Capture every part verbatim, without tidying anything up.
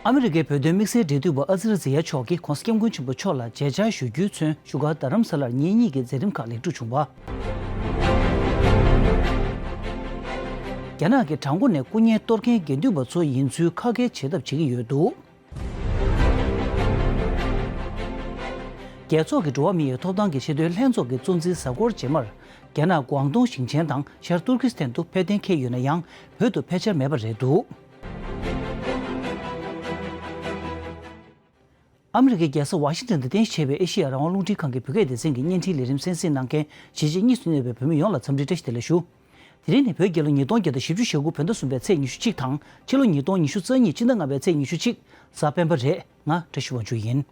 ཨ་མི་རི་ཀའི་བོད་དོན་དམིགས་བསལ་འབྲེལ་མཐུད་པ་ཨ་ཛི་ར་ཛི་ཡ་མཆོག་གིས་༧གོང་ས་༧སྐྱབས་མགོན་ཆེན་པོ་མཆོག་ལ་མཇལ་བཅར་ཞུ་རྒྱུའི་ཚུན་བཞུགས་སྒར་རྡ་རམ་ས་ལར་ཉིན་གཉིས་ཀྱི་མཛད་རིམ་ཁག་ལེགས་གྲུབ་བྱུང་བ། རྒྱ་ནག་གི་བྲག་འགོ་ནས་སྐུ་ངལ་གཏོར་མཁན་དགེ་འདུན་པ་ཚོ་ཡིན་ཚུལ་ཁ་སྐད་བྱེད་ཐབས་བྱེད་ཀྱི་ཡོད་འདུག་རྒྱལ་ཚོགས་ཀྱི་འགྲོ་བ་མིའི་ཐོབ་ཐང་གི་ཆེས་མཐོའི་ལྷན་ཚོགས་ཀྱི་གཙོ་འཛིན་གཟའ་འཁོར་རྗེས་མར་རྒྱ་ནག་གུང་ཏུང་ཞིང་ཆེན་དང་ཤར་ཏུར་ཀི་སི་ཐན་དུ་ཕེབས་གཏན་འཁེལ་ཡོད་ན་ཡང་བོད་དུ་ཕེབས་འཆར་མེད་པ་རེད་འདུག་ཨ་མི་རི་ཀའི་རྒྱལ་ས་ཝ་ཤིང་ཏན་དུ་རྟེན་གཞི་བྱས་པའི་ཨེ་ཤེ་ཡ་རང་དབང་རླུང་འཕྲིན་ཁང་གི་བོད་སྐད་སྡེ་ཚན་གྱི་བརྙན་འཕྲིན་ལས་རིམ་གསན་གཟིགས་གནང་མཁན་གཞིས་བྱེས་གཉིས་སུ་གནས་པའི་བོད་མི་ཡོངས་ལ་འཚམས་འདྲི་བཀྲ་ཤིས་བདེ་ལེགས་ཞུ། དེ་རིང་ནི་བོད་རྒྱལ་ལོ་ཉིས་སྟོང་བརྒྱ་དང་བཞི་བཅུ་ཞེ་དགུ་བོད་ཟླ་གསུམ་པའི་ཚེས་ཉི་ཤུ་གཅིག་དང་ཕྱི་ལོ་ཉིས་སྟོང་ཉི་ཤུ་རྩ་གཉིས་སྤྱི་ཟླ་ལྔ་པའི་ཚེས་ཉི་ཤུ་གཅིག་གཟའ་སྤེན་པ་རེད། ང་བཀྲ་ཤིས་དབང་ཕྱུག་ཡིན།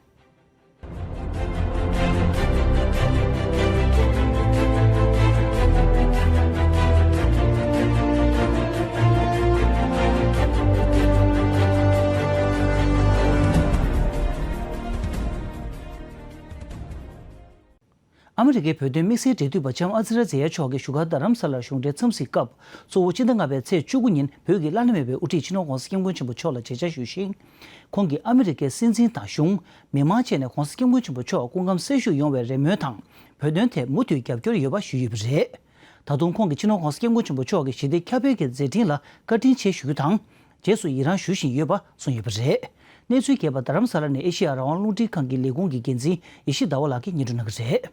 ཨ་མི་རི་ཀའི་བོད་དོན་དམིགས་བསལ་འབྲེལ་མཐུད་པ་ལྕམ་ཨ་ཛི་ར་ཛེ་ཡ་མཆོག་གིས་བཞུགས་སྒར་རྡ་རམ་ས་ལར་གཞུང་འབྲེལ་འཚམས་གཟིགས་སྐབས་གཙོ་བོ་སྤྱི་ཟླ་ལྔ་པའི་ཚེས་བཅུ་དགུ་ཉིན་བོད་ཀྱི་བླ་ན་མེད་པའི་དབུ་ཁྲིད་སྤྱི་ནོར་༧གོང་ས་༧སྐྱབས་མགོན་ཆེན་པོ་མཆོག་ལ་མཇལ་བཅར་ཞུས་ཤིང་། ཁོང་གིས་ཨ་མི་རི་ཀའི་སྲིད་འཛིན་དང་གཞུང་། མི་མང་བཅས་ནས་༧གོང་ས་༧སྐྱབས་མགོན་ཆེན་པོ་མཆོག་སྐུ་ཁམས་གསལ་ཤོས་ཡོང་བའི་རེ་སྨོན་དང་། བོད་དོན་ཐད་མུ་མཐུད་རྒྱབ་སྐྱོར་ཡོད་པ་ཞུས་ཡོད་པ་རེད། ད་དུང་ཁོང་གིས་སྤྱི་ནོར་༧གོང་ས་༧སྐྱབས་མགོན་ཆེན་པོ་མཆོག་གི་ཞི་བདེ་ཁྱབ་སྤེལ་གྱི་མཛད་འཕྲིན་ལ་བཀའ་དྲིན་ཆེ་ཞུ་རྒྱུ་དང་། རྗེས་སུ་ཡི་རང་ཞུ་བཞིན་ཡོད་པ་གསུངས་ཡོད་པ་རེད། གནས་ཚུལ་རྒྱས་པ་རྡ་རམ་ས་ལ་ནས་ཨེ་ཤེ་ཡ་རང་དབང་རླུང་འཕྲིན་ཁང་གི་ལས་ཁུངས་ཀྱི་འགན་འཛིན་ཡེ་ཤེས་ཟླ་བ་ལགས་ཀྱིས་སྙན་སྒྲོན་གནང་གི་རེད།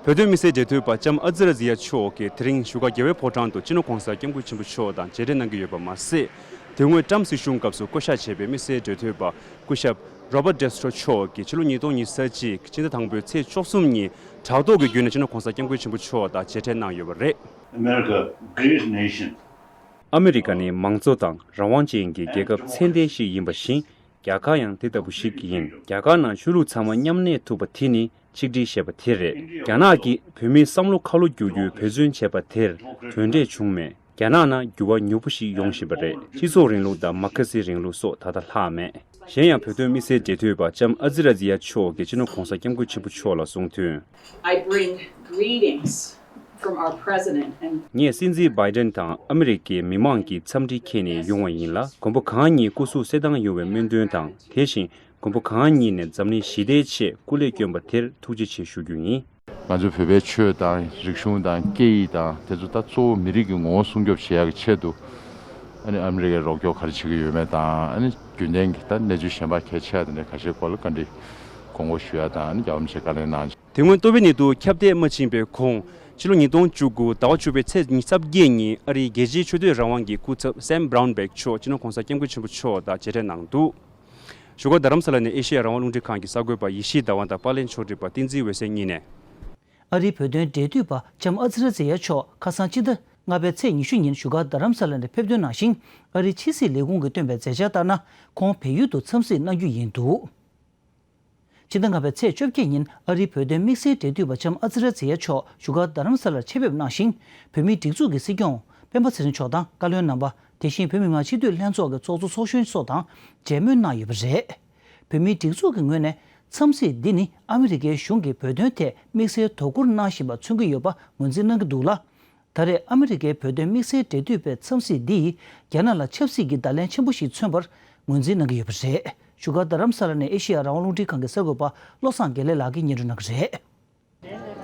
བོད་དོན་དམིགས་བསལ་འབྲེལ་མཐུད་པ་ལྕམ་ཨ་ཛི་ར་ཛི་ཡ་མཆོག་གིས་དེ་རིང་བཞུགས་སྒར་རྒྱལ་བའི་ཕོ་བྲང་དུ་སྤྱི་ནོར་༧གོང་ས་༧སྐྱབས་མགོན་ཆེན་པོ་མཆོག་དང་མཇལ་འཕྲད་གནང་གི་ཡོད་པ་མ་ཟད། དེ་སྔོན་ཊམ་སྲིད་གཞུང་སྐབས་སུ་བསྐོ་གཞག་བྱས་པའི་དམིགས་བསལ་འབྲེལ་མཐུད་པ་སྐུ་ཞབས་Robert Destro་མཆོག་གིས་ཕྱི་ལོ་ཉིས་སྟོང་ཉི་ཤུ་རྩ་གཅིག་སྤྱི་ཟླ་དང་པོའི་ཚེས་བཅུ་གསུམ་ཉིན་དྲ་ཐོག་གི་བརྒྱུད་ནས་སྤྱི་ནོར་༧གོང་ས་༧སྐྱབས་མགོན་ཆེན་པོ་མཆོག་དང་མཇལ་འཕྲད་གནང་ཡོད་པ་རེད། America, great nation. ཨ་མི་རི་ཀ་ནི་མང་གཙོ་དང་རང་དབང་ཅན་གྱི་རྒྱལ་ཁབ་ཚད་ལྡན་ཞིག་ཡིན་པ་བཞིན། རྒྱ་གར་ཡང་དེ་ལྟ་བུ་ཞིག་ཡིན། རྒྱ་གར་ནང་ཆོས་ལུགས་ཚང་མ་མཉམ་གནས་ཐུབ་པ་དེ་ནི་ཆིག་སྒྲིལ་ཞེས་པ་དེ་རེད། རྒྱ་ནག་གིས་བོད་མིའི་བསམ་བློ་ཁ་ལོ་བསྒྱུར་རྒྱུའི་འབད་བརྩོན་བྱས་པ་དེར་གྲོས་འབྲས་བྱུང་མེད། རྒྱ་ནག་ནང་འགྱུར་བ་མྱུར་པོ་ཞིག་ཡོང་བཞིན་པ་རེད། སྤྱི་ཚོགས་རིང་ལུགས་དང་མ་ཁ་སིའི་རིང་ལུགས་སོགས་ད་ལྟ་ལྷག་མེད། གཞན་ཡང་བོད་དོན་དམིགས་བསལ་འབྲེལ་མཐུད་པ་ལྕམ་ཨ་ཛི་ར་ཛི་ཡ་མཆོག་གིས་སྤྱི་ནོར་༧གོང་ས་༧སྐྱབས་མགོན་ཆེན་པོ་མཆོག་ལ་གསུངས་དོན། I bring greetings from our president and ངས་སྲིད་འཛིན་བྷའི་ཌེན་དང་ཨ་མི་རི་ཀའི་མི་མང་གི་འཚམས་འདྲི་འཁྱེར་ནས་ཡོང་བ་ཡིན་ལ། མགོན་པོ་གང་ཉིད་སྐུ་གཟུགས་གསལ་ཐང་ཡོང་བའི་སྨོན་འདུན་དང་། དེ་བཞིན་མགོན་པོ་གང་ཉིད་ནས་འཛམ་གླིང་ཞི་བདེའི་ཆེད་སྐུ་ལས་བསྐྱོན་པ་དེར་ཐུགས་རྗེ་ཆེ་ཞུ་རྒྱུ་ཡིན། ང་ཚོ་བོད་པའི་ཆོས་དང་རིག་གཞུང་དང་སྐད་ཡིག་དང་དེ་ཚོ་ད་གཙོ་བོ་མི་རིགས་ཀྱི་ངོ་བོ་སྲུང་སྐྱོབ་བྱེད་ཡག་གི་ཆེད་དུ། ཨ་ནི་ཨ་མི་རི་ཀས་རོགས་སྐྱོར་ག་རེ་བྱེད་ཀྱི་ཡོད་མེད་དང་། ཨ་ནི་རྒྱུན་ལྡན་གྱི་ད་གནས་ཚུལ་གཞན་པ་གལ་ཆེ་བ་དེ་འདྲ་ཁ་ཤས་སྐོར་ལ་བཀའ་འདྲི་དགོངས་སྐོར་ཞུ་ཡ་དང་། ཨ་ནི་རྒྱལ་བ་རིན་པོ་ཆེ་བཀའ་ལན་གནང་། དེ་སྔོན་ཏོ་ཝེ་ནི་དུ་ཁྱབ་གདལ་མ་ཕྱིན་པའི་གོང་། ཕྱི་ལོ་ཉིས་སྟོང་བཅུ་དགུ་ཟླ་བ་བཅུ་པའི་ཚེས་ཉི་ཤུ་རྩ་བརྒྱད་ཉིན་ཨ་རིའི་རྒྱལ་སྤྱིའི་ཆོས་དད་རང་དབང་གི་སྐུ་ཚབ་སེམ་བྷ་རའུན་བྷེག་མཆོག་སྤྱི་ནོར་༧གོང་ས་༧སྐྱབས་མགོན་ཆེན་པོ་མཆོག་དང་མཇལ་འཕྲད་གནང་འདུག་བཞུགས་སྒར་རྡ་རམ་ས་ལ་ནས་ཨེ་ཤེ་ཡ་རང་དབང་རླུང་འཕྲིན་ཁང་གི་གསར་འགོད་པ་ཡེ་ཤེས་ཟླ་བ་དང་པར་ལེན་ཕྱོགས་སྒྲིག་པ་བསྟན་འཛིན་འོད་ཟེར་གཉིས་ནས། ཨ་རིའི་བོད་དོན་འབྲེལ་མཐུད་པ་ལྕམ་ཨ་ཛི་ར་ཛེ་ཡ་མཆོག་ཁ་སང་སྤྱི་ཟླ་ལྔ་པའི་ཚེས་ཉི་ཤུ་ཉིན་བཞུགས་སྒར་རྡ་རམ་ས་ལ་ནས་ཕེབས་དོན་ནང་བཞིན། ཨ་རིའི་ཕྱི་སྲིད་ལས་ཁུངས་ཀྱིས་བཏོན་པའི་མཛད་འཆར་ལྟར་ན། ཁོང་བལ་ཡུལ་དུ་འཚམས་གཟིགས་གནང་རྒྱུ་ཡིན་འདུག་སྤྱི་ཟླ་ལྔ་པའི་ཚེས་བཅོ་བརྒྱད་ཉིན་ཨ་རིའི་བོད་དོན་དམིགས་བསལ་འབྲེལ་མཐུད་པ་ལྕམ་ཨ་ཙི་ར་ཛེ་ཡ་མཆོག་བཞུགས་སྒར་རྡ་རམ་ས་ལར་ཆེད་ཕེབས་གནང་ཞིང་། བོད་མིའི་སྒྲིག་འཛུགས་ཀྱི་སྲིད་སྐྱོང་སྤེན་པ་ཚེ་རིང་མཆོག་དང་བཀའ་བློན་རྣམ་པ། དེ་བཞིན་བོད་མི་མང་སྤྱི་འཐུས་ལྷན་ཚོགས་ཀྱི་ཚོགས་གཙོ་ཚོགས་གཞོན་སོགས་དང་མཇལ་མོལ་གནང་ཡོད་པ་རེད། བོད་མིའི་སྒྲིག་འཛུགས་ཀྱི་ངོས་ནས་འཚམས་གཟིགས་འདི་ནི་ཨ་མི་རི་ཀའི་གཞུང་གིས་བོད་དོན་ཐད་དམིགས་བསལ་དོ་ཁུར་གནང་བཞིན་པ་མཚོན་གྱི་ཡོད་པ་ངོས་འཛིན་གནང་གི་འདུག་ལ། ད་རེས་ཨ་མི་རི་ཀའི་བོད་དོན་དམིགས་བསལ་འབྲེལ་མཐུད་པའི་འཚམས་གཟིགས་འདིས་རྒྱ་ནག་ལ་ཆབ་སྲིད་ཀྱི་བརྡ་ལན་ཆེན་པོ་ཞིག་མཚོན་པར་ངོས་འཛིན་གནང་གི་ཡོད་པ་རེད། བཞུགས་སྒར་རྡ་རམ་ས་ལ་ནས་ཨེ་ཤེ་ཡ་རང་དབང་རླུང་འཕྲིན་ཁང་གི་གསར་འགོད་པ་བློ་བཟང་དགེ་ལེགས་ལགས་ཀྱིས་སྙན་སྒྲོན་གནང་གི་རེད།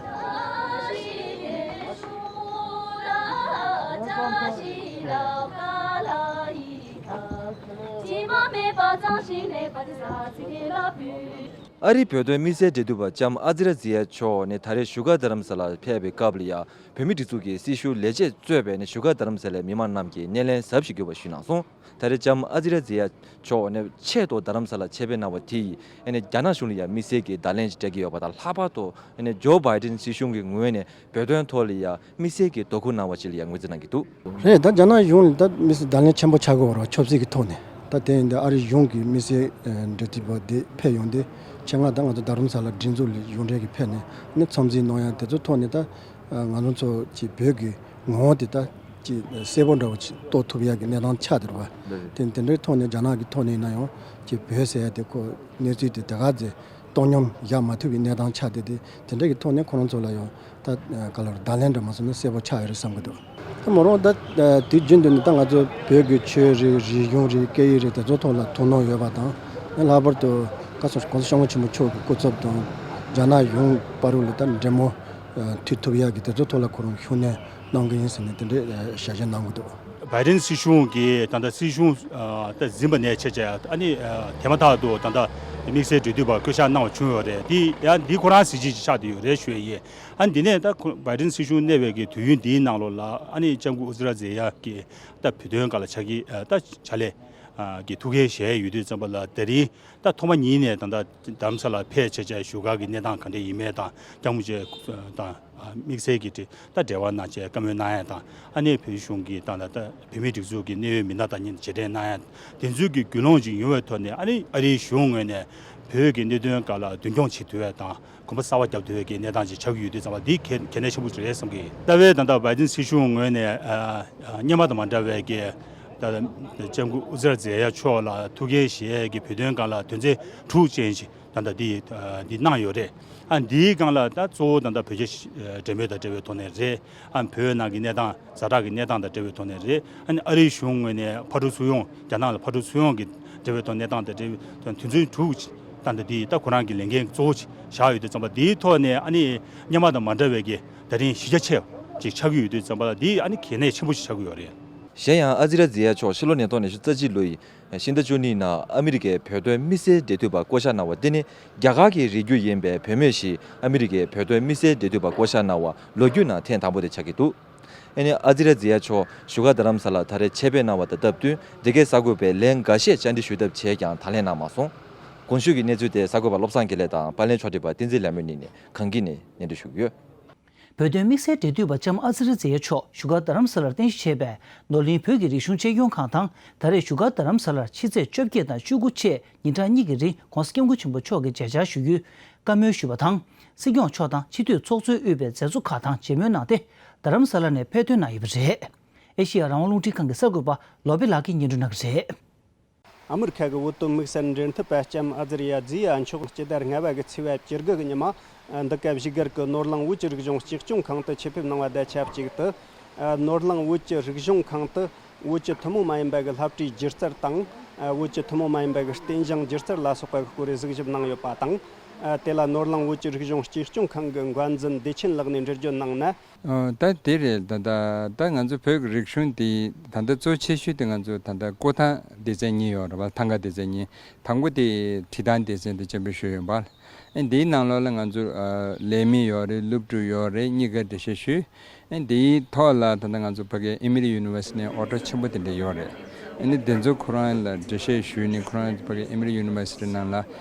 ཨ་རིའི་བོད་དོན་དམིགས་བསལ་འབྲེལ་མཐུད་པ་ལྕམ་ཨ་ཙི་ར་ཛི་ཡ་མཆོག་ནས་ད་རེས་བཞུགས་སྒར་རྡ་རམ་ས་ལར་ཕེབས་པའི་སྐབས་ལ་ཡང་། བོད་མིའི་སྒྲིག་འཛུགས་ཀྱི་སྲི་ཞུ་ལས་བྱེད་གཙོས་པས་ནས་བཞུགས་སྒར་རྡ་རམ་ས་ལའི་མི་མང་རྣམས་ཀྱིས་སྣེ་ལེན་གཟབ་ཞིག་དགོས་པ་ཞུས་གནང་སོང་། ད་རེས་ལྕམ་ཨ་ཙི་ར་ཛི་ཡ་མཆོག་ནས་ཆེད་དུ་རྡ་རམ་ས་ལར་ཆེད་ཕེབས་གནང་བ་དེ་ཡིས་ཨ་ནི་རྒྱ་ནག་གཞུང་ལ་ཡང་དམིགས་བསལ་གྱི་བརྡ་ལན་ཞིག་སྤྲད་ཀྱི་ཡོད་པ་དང་། ལྷག་པར་དུ་ཨ་ནི་ཇོ་བྷའི་ཌེན་སྲིད་གཞུང་གི་ངོས་ནས་བོད་དོན་ཐོག་ལ་ཡང་དམིགས་བསལ་གྱི་དོ་ཁུར་གནང་བ་ཞིག་ལ་ཡང་ངོས་འཛིན་གནང་གི་འདུག་རེད། ད་རྒྱ་ནག་གཞུང་ལ་ད་དམིགས་བསལ་བརྡ་ལན་ཆེན་པོ་ཆགས་ཀྱི་ཡོད་རེད་བ། ཆབ་སྲིད་ཀྱི་ཐོག་ནས། ད་དེ་ཡིན་དུས་ཨ་རིའི་གཞུང་གི་དམིགས་བསལ་འབྲེལ་མཐུད་པ་དེ་ཕེབས་ཡོང་དུས། ཆེད་མངགས་ད་ང་ཚོ་རྡ་རམ་ས་ལ་སྒྲིག་འཛུགས་ལས་གཞུང་འབྲེལ་གྱི་ཕེབས་ནས་ནི་འཚམས་གཟིགས་གནང་ཡ་དེ་ཚོ་ཐོག་ནས། ད་ང་ཚོ་ཚོ་ཀྱི་བོད་ཀྱི་ངོ་བོ་དེ་ད་ཀྱི་གསལ་པོ་འདྲ་བོ་ཅིག་རྟོགས་ཐུབ་ཡ་གི་གནས་སྟངས་ཆགས་བསྡད་རེད་བ། དེ་དེ་འདྲའི་ཐོག་ནས་རྒྱ་ནག་གི་ཐོག་ནས་ཡིན་ན་ཡང་ཀྱི་བོད་ཟེར་ཡ་དེ་ཁོ་གནས་ཚུལ་དེ་དེ་ག་ཚོད་བཏང་སྙོམས་བཞག་མ་ཐུབ་པའི་གནས་སྟངས་ཆགས་བསྡད་དེ། དེ་འདྲ་གི་ཐོག་ནས་ཁོ་རང་ཚོ་ལ་ཡང་ད་ག་ལ་བརྡ་ལན་འདྲ་མ་སོང་ན་གསལ་པོ་ཆགས་ཡོད་རེད་བསམ་གི་འདུག་ད་མོ་རང་ད་དུས་རྒྱུན་དུ་ནི་ད་ང་ཚོ་བོད་ཀྱི་ཆོས་རིག་རིག་གཞུང་རིག་སྐད་ཡིག་རིག་དེ་ཚོ་ཐོག་ལ་དོ་སྣང་ཡོད་པ་དང་། ལྷག་པར་དུ་བཀའ་ཟུར་༸གོང་ས་༸སྐྱབས་མགོན་ཆེན་པོ་མཆོག་གི་སྐུ་ཚབ་དང་རྒྱ་ནག་ཡོངས་བར་ལ་ད་འབྲེལ་མོ་མཐུད་ཐུབ་ཡག་གི་དེ་ཚོ་ཐོག་ལ་ཁོ་རང་ཤུགས་སྣོན་གནང་གི་ཡིན་ཟེར་ནས་དེ་འདྲའི་ཞལ་བཞེས་གནང་གི་འདུག། བའི་ཌེན་སྲིད་གཞུང་གིས་ད་ལྟ་སྲིད་གཞུང་ད་འཛིན་པ་ནས་བྱས་བྱས་ཨ་ནི་དེ་མ་ཐག་ཏུ་ད་ལྟ་དམིགས་བསལ་འབྲེལ་མཐུད་པ་བསྐོ་བཞག་གནང་བ་བྱུང་ཡོད་རེད། དེ་ཡང་འདི་ཁོ་རང་གཟི་བརྗིད་ཅིག་ཆགས་བསྡད་ཡོད་རེད་ཞུ་ཡས་ཡིན། ཨ་ནི་འདི་ནས་ད་ཁོ་བའི་ཌེན་སྲིད་གཞུང་གནས་པའི་གི་དུས་ཡུན་འདིའི་ནང་ལོགས་ལ་ཨ་ནི་ལྕམ་སྐུ་ཨུ་ཛི་ར་ཛེ་ཡ་གི་ད་བོད་དོན་སྒང་ལ་ཕྱག་གི་ད་ཕྱག་ལས་གི་ཐུགས་འགན་བཞེས་ཡོད་དུས་ཙམ་པ་ལ་དེ་རིང་ད་ཐོག་མ་ཉིད་ནས་ད་ལྟ་རྡ་རམ་ས་ལ་ཕེབས་བྱས་བྱས་བཞུགས་སྒར་གྱི་གནས་སྟངས་ག་འདྲ་ཡིན་མིན་དང་སྐྱབས་མགོན་མཆོག་དང་དམིགས་བསལ་གྱི་ད་འབྲེལ་བ་གནང་བྱས་བཀའ་མོལ་གནང་ཡ་དང་། ཨ་ནེ་བོད་གཞུང་གི་ད་ལྟ་ད་བོད་མིའི་སྒྲིག་འཛུགས་ཀྱི་གནད་ཡོད་མི་སྣ་དང་གཉིས་མཇལ་འཕྲད་གནང་ཡ་དེ་ཚོའི་གི་རྒྱུས་ལོན་ཅིག་ཡོང་བའི་ཐོག་ནས། ཨ་ནི་ཨ་རིའི་གཞུང་ངོས་ནས་བོད་ཀྱི་གནད་དོན་སྒང་ལ་མདུན་སྐྱོད་བྱེད་ཐུབ་ཡ་དང་གོམ་པ་གསར་པ་རྒྱབ་ཐུབ་ཡ་གི་གནས་སྟངས་ཅིག་ཆགས་ཀྱི་ཡོད་དུས་ཙམ་པ་འདི་གལ་གལ་གནད་ཆེན་པོ་ཞིག་རེད་བསམ་གི། རྩ་བའི་ད་ལྟ་བའི་ཌེན་སྲིད་གཞུང་ངོས་ནས་ཨ་ཨ་སྔོན་མ་དང་མ་འདྲ་བའི་གི་ད་ལྟ་ལྕམ་སྐུ་ཨུ་ཛི་ར་ཛེ་ཡ་མཆོག་ལ་ཐུགས་འགན་བཞེས་ཡ་གི་བོད་དོན་སྒང་ལ་དོན་ཚན་དྲུག་ཅན་ཞིག་ད་ལྟ་འདི་འདི་གནང་ཡོད་རེད། ཨ་འདིའི་སྒང་ལ་ད་གཙོ་བོ་ད་ལྟ་བོད་རྒྱ་འབྲེལ་མོལ་དང་འབྲེལ་བའི་ཐོག་ནས་རེད། ཨ་བོད་ནང་གི་གནས་སྟངས་ཛ་དྲག་གི་གནས་སྟངས་དང་འབྲེལ་བའི་ཐོག་ནས་རེད། ཨ་ནི་ཨ་རིའི་གཞུང་ངོས་ནས་ཕར་འགྲོ་ཚུར་ཡོང་རྒྱ་ནག་ལ་ཕར་འགྲོ་ཚུར་ཡོང་གི་འབྲེལ་བའི་ཐོག་གནས་སྟངས་དང་འབྲེལ་བའི་དོན་ཚན་དྲུག་ད་ལྟ་འདི་ད་ཁོ་རང་གི་ལས་འགན་གཙོ་བོ་ཞིག་བཞག་ཡོད་དུས་ཙམ་པ་འདིའི་ཐོག་ནས་ཨ་ནི་སྔོན་མ་དང་མ་འདྲ་བའི་གི་ད་རིང་གཞི་རྒྱ་ཆེ་བ་ཅིག་ཆགས་ཀྱི་ཡོད་དུས་ཙམ་པ་ལ་འདི་ཨ་ནི་གལ་གནད་ཆེན་པོ་ཞིག་ཆགས་ཀྱི་ཡོད་རེད། གཞན་ཡང་ཨ་ཛི་ར་ཛི་ཡ་མཆོག་ཕྱི་ལོ་ཉིས་སྟོང་ཉི་ཤུ་རྩ་གཅིག་ལོའི་ཕྱི་ཟླ་བཅུ་གཉིས་ནང་ཨ་མི་རི་ཀའི་བོད་དོན་དམིགས་བསལ་འབྲེལ་མཐུད་པ་བསྐོ་བཞག་གནང་བ་དེ་ནི་རྒྱ་གར་གྱི་རིགས་རྒྱུད་ཡིན་པའི་བུད་མེད་ཞིག་ཨ་མི་རི་ཀའི་བོད་དོན་དམིགས་བསལ་འབྲེལ་མཐུད་པ་བསྐོ་བཞག་གནང་བ་ལོ་རྒྱུས་ནང་ཐེངས་དང་པོ་དེ་ཆགས་ཀྱི་འདུག། ཨ་ནི་ཨ་ཛི་ར་ཛི་ཡ་མཆོག་བཞུགས་སྒར་རྡ་རམ་ས་ལར་ད་རེས་ཆེད་ཕེབས་གནང་བ་དང་སྟབས་བསྟུན་འདི་གའི་གསར་འགོད་པས་ལན་འགའ་ཤས་བཅར་འདྲི་ཞུ་ཐབས་བྱས་ཀྱང་ད་ལན་གནང་མ་སོང་། གོང་ཞུས་ཀྱི་གནས་ཚུལ་དེ་གསར་འགོད་པ་བློ་བཟང་དགེ་ལེགས་དང་པར་ལེན་ཕྱོགས་སྒྲིག་པ་བསྟན་འཛིན་ལྷ་མོས་གཉིས་ནས་གངས་སྐྱིད་ནས་སྙན་སྒྲོན་ཞུ་གི་ཡོད། བོད་དོན་དམིགས་བསལ་འབྲེལ་མཐུད་པ་ལྕམ་ཨ་ཙི་རི་ཛེ་ཡ་མཆོག་བཞུགས་སྒར་རྡ་རམ་ས་ལར་རྟེན་གཞི་བྱས་པའི་ནོར་གླིང་བོད་ཀྱི་རིག་གཞུང་གཅེས་སྐྱོང་ཁང་དང་། ད་རེས་བཞུགས་སྒར་རྡ་རམ་ས་ལར་ཕྱི་ཚེས་བཅོ་བརྒྱད་དང་བཅུ་དགུ་བཅས་ཉིན་གྲངས་གཉིས་ཀྱི་རིང་༸གོང་ས་༸སྐྱབས་མགོན་ཆེན་པོ་མཆོག་གིས་མཇལ་བཅར་ཞུ་རྒྱུའི་བཀའ་མོལ་ཞུས་པ་དང་། སྲིད་སྐྱོང་མཆོག་དང་སྤྱི་འཐུས་ཚོགས་གཙོས་དབུས་པའི་མཛད་གཙོ་ཁག་དང་མཇལ་མོལ་གནང་སྟེ། རྡ་རམ་ས་ལ་ནས་ཕེབས་ཐོན་གནང་ཡོད་པ་རེད། ཨེ་ཤེ་ཡ་རང་དབང་རླུང་འཕྲིན་ཁང་གི་གསར་འགོད་པ་ལོ་པེ་ལགས་ཀྱིས་སྙན་སྒྲོན་གནང་གི་རེད། ཨ་མི་རི་ཁ་གི་བོད་དོན་དམིགས་བསལ་འབྲེལ་མཐུད་པ་ལྕམ་ཨ་ཛི་རི་ཡ་ཛི་ཡ་མཆོག་སྤྱི་ཟླ་ལྔ་པ་གི་ཚེས་པ་བཅུ་དགུ་གི་ཉི་མ། འདི་ག་བཞུགས་སྒར་གྱི་ནོར་གླིང་བོད་ཀྱི་རིག་གཞུང་གཅེས་སྐྱོང་ཁང་དུ་ཆེད་ཕེབས་གནང་བ་དང་ཆབས་ཅིག་ཏུ། ནོར་གླིང་བོད་ཀྱི་རིག་གཞུང་ཁང་དུ་བོད་ཀྱི་ཐུན་མོང་མ་ཡིན་པ་གི་བསླབ་བྱའི་སྒྱུ་རྩལ་དང་། བོད་ཀྱི་ཐུན་མོང་མ་ཡིན་པ་གི་རྟེན་འབྱུང་སྒྱུ་རྩལ་ལ་སོགས་པ་གི་སྐོར་གཟིགས་ཞིབ་གནང་ཡོད་པ་དང་། དེ་ལ་ནོར་གླིང་བོད་ཀྱི་རིག་གཞུང་གཅེས་སྐྱོང་ཁང་གི་འགན་འཛིན་བདེ་ཆེན་ལགས་ནས་འགྲེལ་བརྗོད་གནང་ན། ཨོ། ད་དེ་རེད། ད་ད་ད་ང་ཚོ་བོད་ཀྱི་རིག་གཞུང་འདི་ད་ལྟ་གཙོ་ཆེ་ཤོས་དེ་ང་ཚོ་ད་ལྟ་སྐུ་ཐང་སྡེ་ཚན་གཉིས་ཡོད་རེད་པ། ཐང་ག་སྡེ་ཚན་གཉིས། དང་པོ་དེ་བྲིས་ཐང་སྡེ་ཚན་དེ་སྤྱན་འབུལ་ཞུས་ཡོད་པ། ཨེ་འདིའི་ནང་ལོགས་ལ་ང་ཚོ་ཨ་ལས་མི་ཡོད་རེད། སློབ་ཕྲུག་ཡོད་རེད། གཉིས་ཀ་འགྲེལ་བཤད་ཞུས། ཨེ་འདིའི་ཐོག་ལ་ད་ལྟ་ང་ཚོ་ཕ་གི་ཨེ་མི་ལི་ཡུ་ནི་ཝར་སི་ཊི་ནས་ཨོ་ཌར་ཆེན་པོ་དེ་འདྲ་ཡོད་རེད། ཨེ་ནི་དེ་ཚོ་ཁོ་རང་ལ་འགྲེལ་བཤད་ཞུས་ནས་ཁོ་རང་ཕ་གི་ཨེ་མི་ལི་ཡུ་ནི་ཝར་སི་ཊི་ནང་ལ་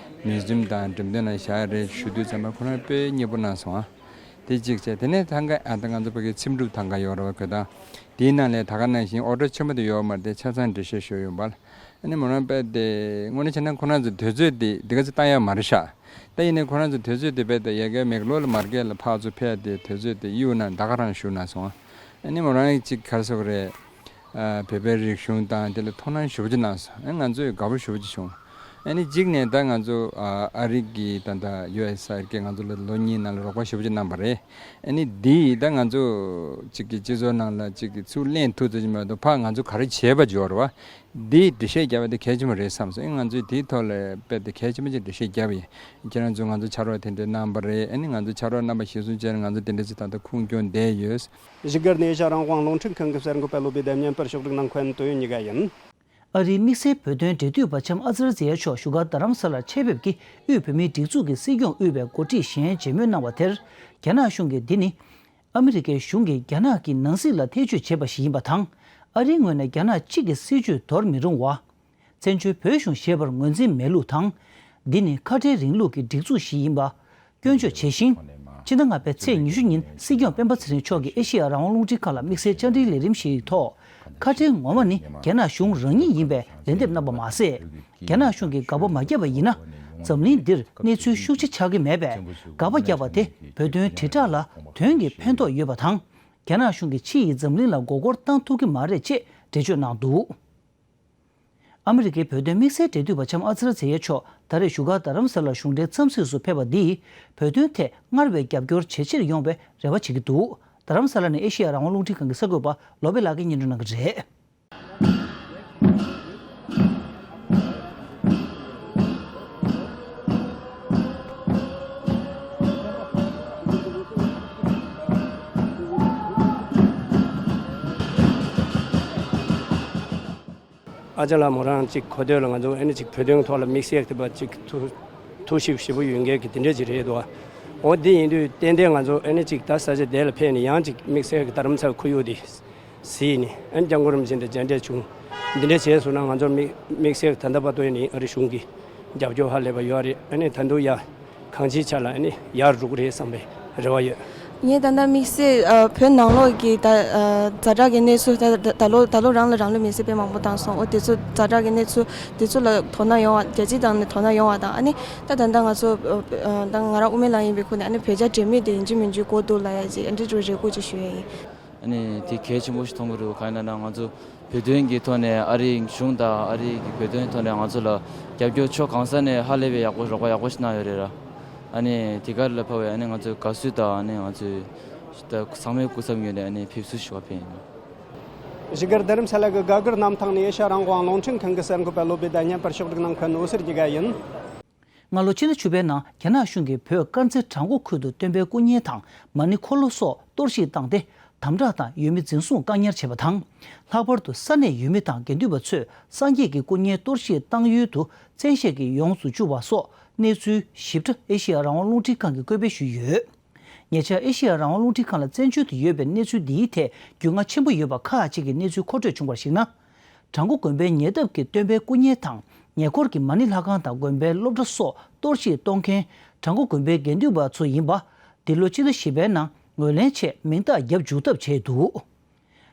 མིའུ་ཛི་ཡམ་དང་འགྲེམས་སྟོན་ལ་བཞག་ཡ་རེད་ཞུ་དུས་ཙམ་པ་ཁོ་རང་དཔེ་མཉེས་པོ་གནང་སོང་ཨ། དེ་གཅིག་བྱས། དེ་ནས་ཐང་ག་ཨ་ད་ང་ཚོ་ཕ་གི་ཚེམ་དྲུབ་ཐང་ག་ཡོད་རེད་བ། ཁོ་དང་དེའི་ནང་ལས་ད་ག་ནང་བཞིན་ཨོ་ཌར་ཆེན་པོ་དེ་ཡོད་མ་རེད་དེ་ཆ་ཚང་འགྲེལ་བཤད་ཞུས་ཡོད་པ། ཨ་ནི་མོ་རང་དཔེ་དེ་དངོས་གནས་བྱས་ན་ཁོ་རང་ཚོ་དུས་ཚོད་དེ་འདི་ག་ཚོད་བཏང་ཡ་མ་རེད་ཤག། ད་ཡིན་ནའི་ཁོ་རང་ཚོ་དུས་ཚོད་དེ་དཔེ་དེ་ཡ་གི་མེག་ལོར་ལ་མར་གེ་ལ་ཕར་ཚུར་ཕེབས་དེ་དུས་ཚོད་དེ་གཡུག་ན་ད་ག་རང་བཞུགས་གནང་སོང་། ཨ་ནི་མོ་རང་གཅིག་ག་རེ་ཟེར་དགོས་རེད། ཨ་བོད་པའི་རིག་གཞུང་དང་དེ་ལ་དོ་སྣང་ཞེ་པོ་ཅིག་གནང་སོང་། ཨ་ང་ཚོས་དགའ་པོ་ཞེ་པོ་ཅིག་བྱུང་། ཨ་ནི་གཅིག་ནས་ད་ང་ཚོ་ཨ་ཨ་རི་གི་ད་ལྟ་ཡུ་ཨེས་ཨ་རི་གི་ང་ཚོ་ལ་ལོ་གཉིས་ནང་ལ་རོགས་པ་ཞེ་པོ་ཅིག་གནང་བ་རེད། ཨ་ནི་འདི་ད་ང་ཚོ་གཅིག་གི་སྤྱི་ཚོགས་ནང་ལ་གཅིག་གི་ཚུར་གླེང་ཐུབ་ཚོད་ཅིག་མ་གཏོགས་ཕར་ང་ཚོ་ག་རེ་བྱས་པ་འབྱོར་བ་འདི་འགྲེལ་བཤད་རྒྱབ་པ་དེ་གལ་ཆེན་པོ་རེད་བསམ་སོང་། ཨ་ང་ཚོས་དེའི་ཐོག་ལ་དཔེ་དེ་གལ་ཆེན་པོ་ཅིག་འགྲེལ་བཤད་རྒྱབ་ཡིན། ཁྱེད་རང་ཚོ་ང་ཚོ་ཕྱག་རོགས་དེ་འདྲ་གནང་བ་རེད། ཨ་ནི་ང་ཚོ་ཕྱག་རོགས་གནང་བ་གཞིར་བཟུང་བྱས་ནས་ང་ཚོ་དེ་འདྲ་ཅིག་ད་ལྟ་ཁུངས་སྐྱོན་བསྡད་ཡོད། བཞུགས་སྒར་ནས་ཨེ་ཤ་ཡ་རང་དབང་རླུང་འཕྲིན་ཁང་གི་གསར་འགོད་པ་བློ་བྷེ་དང་བརྙན་པར་ཕྱོགས་སྒྲིག་གནང་མཁན་དོན་ཡོད་གཉིས་ཀ་ཡིན། ཨ་རིའི་དམིགས་བསལ་བོད་དོན་འབྲེལ་མཐུད་པ་ལྕམ་ཨ་ཙི་ར་ཛེ་ཡ་མཆོག་བཞུགས་སྒར་རྡ་རམ་ས་ལར་ཆེད་ཕེབས་ཀྱིས་དབུས་བོད་མིའི་སྒྲིག་འཛུགས་ཀྱི་སྲིད་སྐྱོང་དབུས་པའི་འགོ་ཁྲིད་གཞན་མཇལ་མོལ་གནང་བ་དེར། རྒྱ་ནག་གཞུང་གིས་འདི་ནི་ཨ་མི་རི་ཀའི་གཞུང་གིས་རྒྱ་ནག་གི་ནང་སྲིད་ལ་ཐེ་བྱུས་བྱས་པ་ཞིག་ཡིན་པ་དང་། ཨ་རིའི་ངོས་ནས་རྒྱ་ནག་གཅིག་གི་སྲིད་བྱུས་འདོར་མི་རུང་བ། བཙན་བྱོལ་བོད་གཞུང་ཞེས་པར་ངོས་འཛིན་མེད་ལུགས་དང་། འདི་ནི་ཁ་བྲལ་རིང་ལུགས་ཀྱི་སྒྲིག་འཛུགས་ཤིག་ཡིན་པ་སྐྱོན་བརྗོད་བྱས་ཤིང་། ཕྱི་ཟླ་ལྔ་པའི་ཚེས་ཉི་ཤུ་ཉིན་སྲིད་སྐྱོང་སྤེན་པ་ཚེ་རིང་མཆོག་གིས་ཨེ་ཤེ་ཡ་རང་དབང་རླུང་འཕྲིན་ཁང་ལ་དམིགས་བསལ་བཅར་འདྲིའི་ལས་རིམ་ཞིག་གི་ཐོག་ཁ་བྲལ་ངོ་མ་ནི་རྒྱ་ནག་གཞུང་རང་ཉིད་ཡིན་པའི་ལན་འདེབས་གནང་བ་མ་ཟད། རྒྱ་ནག་གཞུང་གིས་དགག་པ་མ་བརྒྱབ་པ་ཡིན་ན། འཛམ་གླིང་འདིར་གནས་ཚུལ་ཤུགས་ཆེ་ཆགས་ཀྱི་མེད་པས། དགག་པ་བརྒྱབ་པ་དེ་བོད་དོན་དྲིལ་བསྒྲགས་ལ་དོན་གྱི་ཕན་ཐོགས་ཡོད་པ་དང་། རྒྱ་ནག་གཞུང་གིས་ཕྱི་ཡི་འཛམ་གླིང་ལ་མགོ་སྐོར་བཏང་ཐུབ་ཀྱི་མ་རེད་ཅེས་འགྲེལ་བརྗོད་གནང་འདུག། ཨ་མི་རི་ཀའི་བོད་དོན་དམིགས་བསལ་འབྲེལ་མཐུད་པ་ལྕམ་ཨ་ཙི་ར་ཛེ་ཡ་མཆོག་ད་རེས་བཞུགས་སྒར་རྡ་རམ་ས་ལ་གཞུང་འབྲེལ་འཚམས་གཟིགས་སུ་ཕེབས་པ་འདིས། བོད་དོན་ཐད་སྔར་བས་རྒྱབ་སྐྱོར་ཇེ་ཆེར་ཡོང་བའི་རེ་བ་བྱེད་ཀྱི་འདུག། རྡ་རམ་ས་ལ་ནས་ཨེ་ཤེ་ཡ་རང་དབང་རླུང་འཕྲིན་ཁང་གི་གསར་འགོད་པ་བློ་བྷེ་ལགས་ཀྱིས་སྙན་སྒྲོན་གནང་གི་རེད། ཨ་ཅག་ལགས་མོ་རང་ཅིག་གོ་ཐོས་ལ་ང་ཚོ་ཨ་ནི་ཅིག་བོད་དོན་ཐོག་ལ་དམིགས་བསལ་དེ་བ་ཅིག་ཐུགས་ཐུགས་ཞིབ་ཞིབ་པོ་ཡོད་མཁན་གྱི་དེ་འདྲས་ཅིག་རེད་འདུག་འོ་འདི་ཡིན་དུས་ཏན་ཏན་ང་ཚོ་ཨ་ནི་ཅིག་ད་ས་ཆ་དེ་ལ་ཕེབས་ནས་ཡང་ཅིག་དམིགས་བསལ་གྱི་རྡ་རམ་ས་ལ་ཁོར་ཡུག་དེ་གཟིགས་ནས་ཨ་ནི་སྐྱབས་མགོན་རིན་པོ་ཆེ་དང་མཇལ་འཕྲད་བྱུང་། འདི་འདྲས་བྱས་སོང་ན་ང་ཚོ་དམིགས་དམིགས་བསལ་ད་ལྟ་བར་དུ་ཨ་ནི་ཨ་རི་གཞུང་གི་རྒྱབ་སྐྱོར་ཧ་ལས་པ་ཡོད་རེད། ཨ་ནི་ད་དུང་ཡ། གང་ཅིའི་ཆ་ལ་ཨ་ནི་ཡར་འགྲོ་གི་རེད་བསམ་པའི་རེ་བ་ཡོད། ངས་ད་ལྟ་དམིགས་བསལ་ཨ་བོད་ནང་ལོགས་ཀྱི་ད་ཨ་ཛ་དྲག་གི་གནས་ཚུལ་ད་ད་ད་ལོ་ད་ལོ་རང་ལ་རང་ལུས་མེར་སྲེག་དཔེ་མང་པོ་བཏང་སོང་། འོ་དེ་ཚོ་ཛ་དྲག་གི་གནས་ཚུལ་དེ་ཚོ་ལ་དོ་སྣང་ཡོང་བ་རྒྱ་སྤྱི་དང་ནས་དོ་སྣང་ཡོང་བ་དང་ཨ་ནི་ད་ད་ལྟ་ང་ཚོ་ཨ་ཨ་ད་ང་རང་དབུ་མའི་ལམ་ཡིན་པའི་ཁུལ་ནས་ཨ་ནི་བོད་རྒྱ་འབྲེལ་མོལ་དེ་ཡིན་གཅིག་མིན་གཅིག་འགོ་བཙུགས་ལབ་ཡ་ཅིག་ཨ་འདྲི་འདྲི་རེ་སྐུལ་ཅིག་ཞུ་ཡ་ཡིན། ཨ་ནི་དེ་གལ་ཆེན་པོ་ཞིག་མཐོང་གི་འདུག་གང་ཡིན་ན་ང་ཚོ་བོད་དོན་གྱི་ཐོག་ནས་ཨ་རིའི་གཞུང་དང་ཨ་རི་གི་བོད་དོན་ཐོག་ནས་ང་ཚོ་ལ་རྒྱབ་སྐྱོར་ཕྱོགས་གང་ས་ནས་ཧ་ལས་པའི་ཡག་པོ་རོགས་པ་ཡག་པོ་ཞིག་གནང་ཡོད་རེད་ར། ཨ་ནི་དེ་ག་ལ་ཕབ་པའི་ཨ་ནི་ང་ཚོས་དགའ་བསུ་དང་ཨ་ནི་ང་ཚོས་ད་ཚང་མས་སྐུ་བསམ་ཡོད་ནས་ཨ་ནི་ཕེབས་བསུ་ཞུ་བ་ཕེབས་ཡིན། བཞུགས་སྒར་རྡ་རམ་ས་ལ་གི་སྒང་ག་གནམ་ཐང་ནས་ཨེ་ཤ་ཡ་རང་དབང་རླུང་འཕྲིན་ཁང་གི་གསར་འགོད་པ་བློ་བྷེ་དང་མཉམ་པར་ཕྱོགས་སྒྲིག་གནང་མཁན་འོད་ཟེར་གྱི་དགའ་ཡིན། སྔ་ལོ་ཕྱི་ཟླ་བཅུ་པའི་ནང་རྒྱ་ནག་གཞུང་གིས་བོད་དཀར་མཛེས་བྲག་འགོ་ཁུལ་དུ་སྟོན་པའི་སྐུ་བརྙན་དང་མ་ཎི་འཁོར་ལོ་སོགས་གཏོར་བཤིག་བཏང་སྟེ་དམ་དྲག་དང་ཡུལ་མི་འཛིན་བཟུང་བཀག་ཉར་བྱས་པ་དང་། ལྷག་པར་དུ་ས་གནས་ཡུལ་མི་དང་དགེ་འདུན་པ་ཚོས་སངས་རྒྱས་ཀྱི་སྐུ་བརྙན་གཏོར་བཤིག་བཏང་ཡུལ་དུ་བཙན་ཤེད་ཀྱིས་ཡོངས་སུ་བཅུག་པ་སོགས་གནས་ཚུལ་ཞིབ་ཕྲ་ཨེ་ཤེ་ཡ་རང་དབང་རླུང་འཕྲིན་ཁང་གིས་བཀོད་སྤེལ་ཞུས་ཡོད། ཉེ་ཆར་ཨེ་ཤེ་ཡ་རང་དབང་རླུང་འཕྲིན་ཁང་ལ་བཙན་བྱོལ་དུ་ཡོད་པའི་གནས་ཚུལ་འདིའི་ཐད་རྒྱུས་མངའ་ཆེན་པོ་ཡོད་པ་ཁག་ཅིག་གི་གནས་ཚུལ་མཁོ་སྤྲོད་བྱུང་བར་གཞིགས་ན། བྲག་འགོ་དགོན་པའི་ཉེ་འདབས་ཀྱི་སྟོན་པའི་སྐུ་བརྙན་དང་ཉེ་འཁོར་གྱི་མ་ཎི་ལྷ་ཁང་དང་དགོན་པའི་སློབ་གྲྭ་སོགས་གཏོར་བཤིག་གཏོང་མཁན་བྲག་འགོ་དགོན་པའི་དགེ་འདུན་པ་ཚོ་ཡིན་པ། འདི་ལོ་སྤྱི་ཟླ་བཞི་པའི་ནང་ངོས་ལེན་ཆེད་མིང་རྟགས་བརྒྱབ་འཇུག་ཐབས་བྱས་འདུག་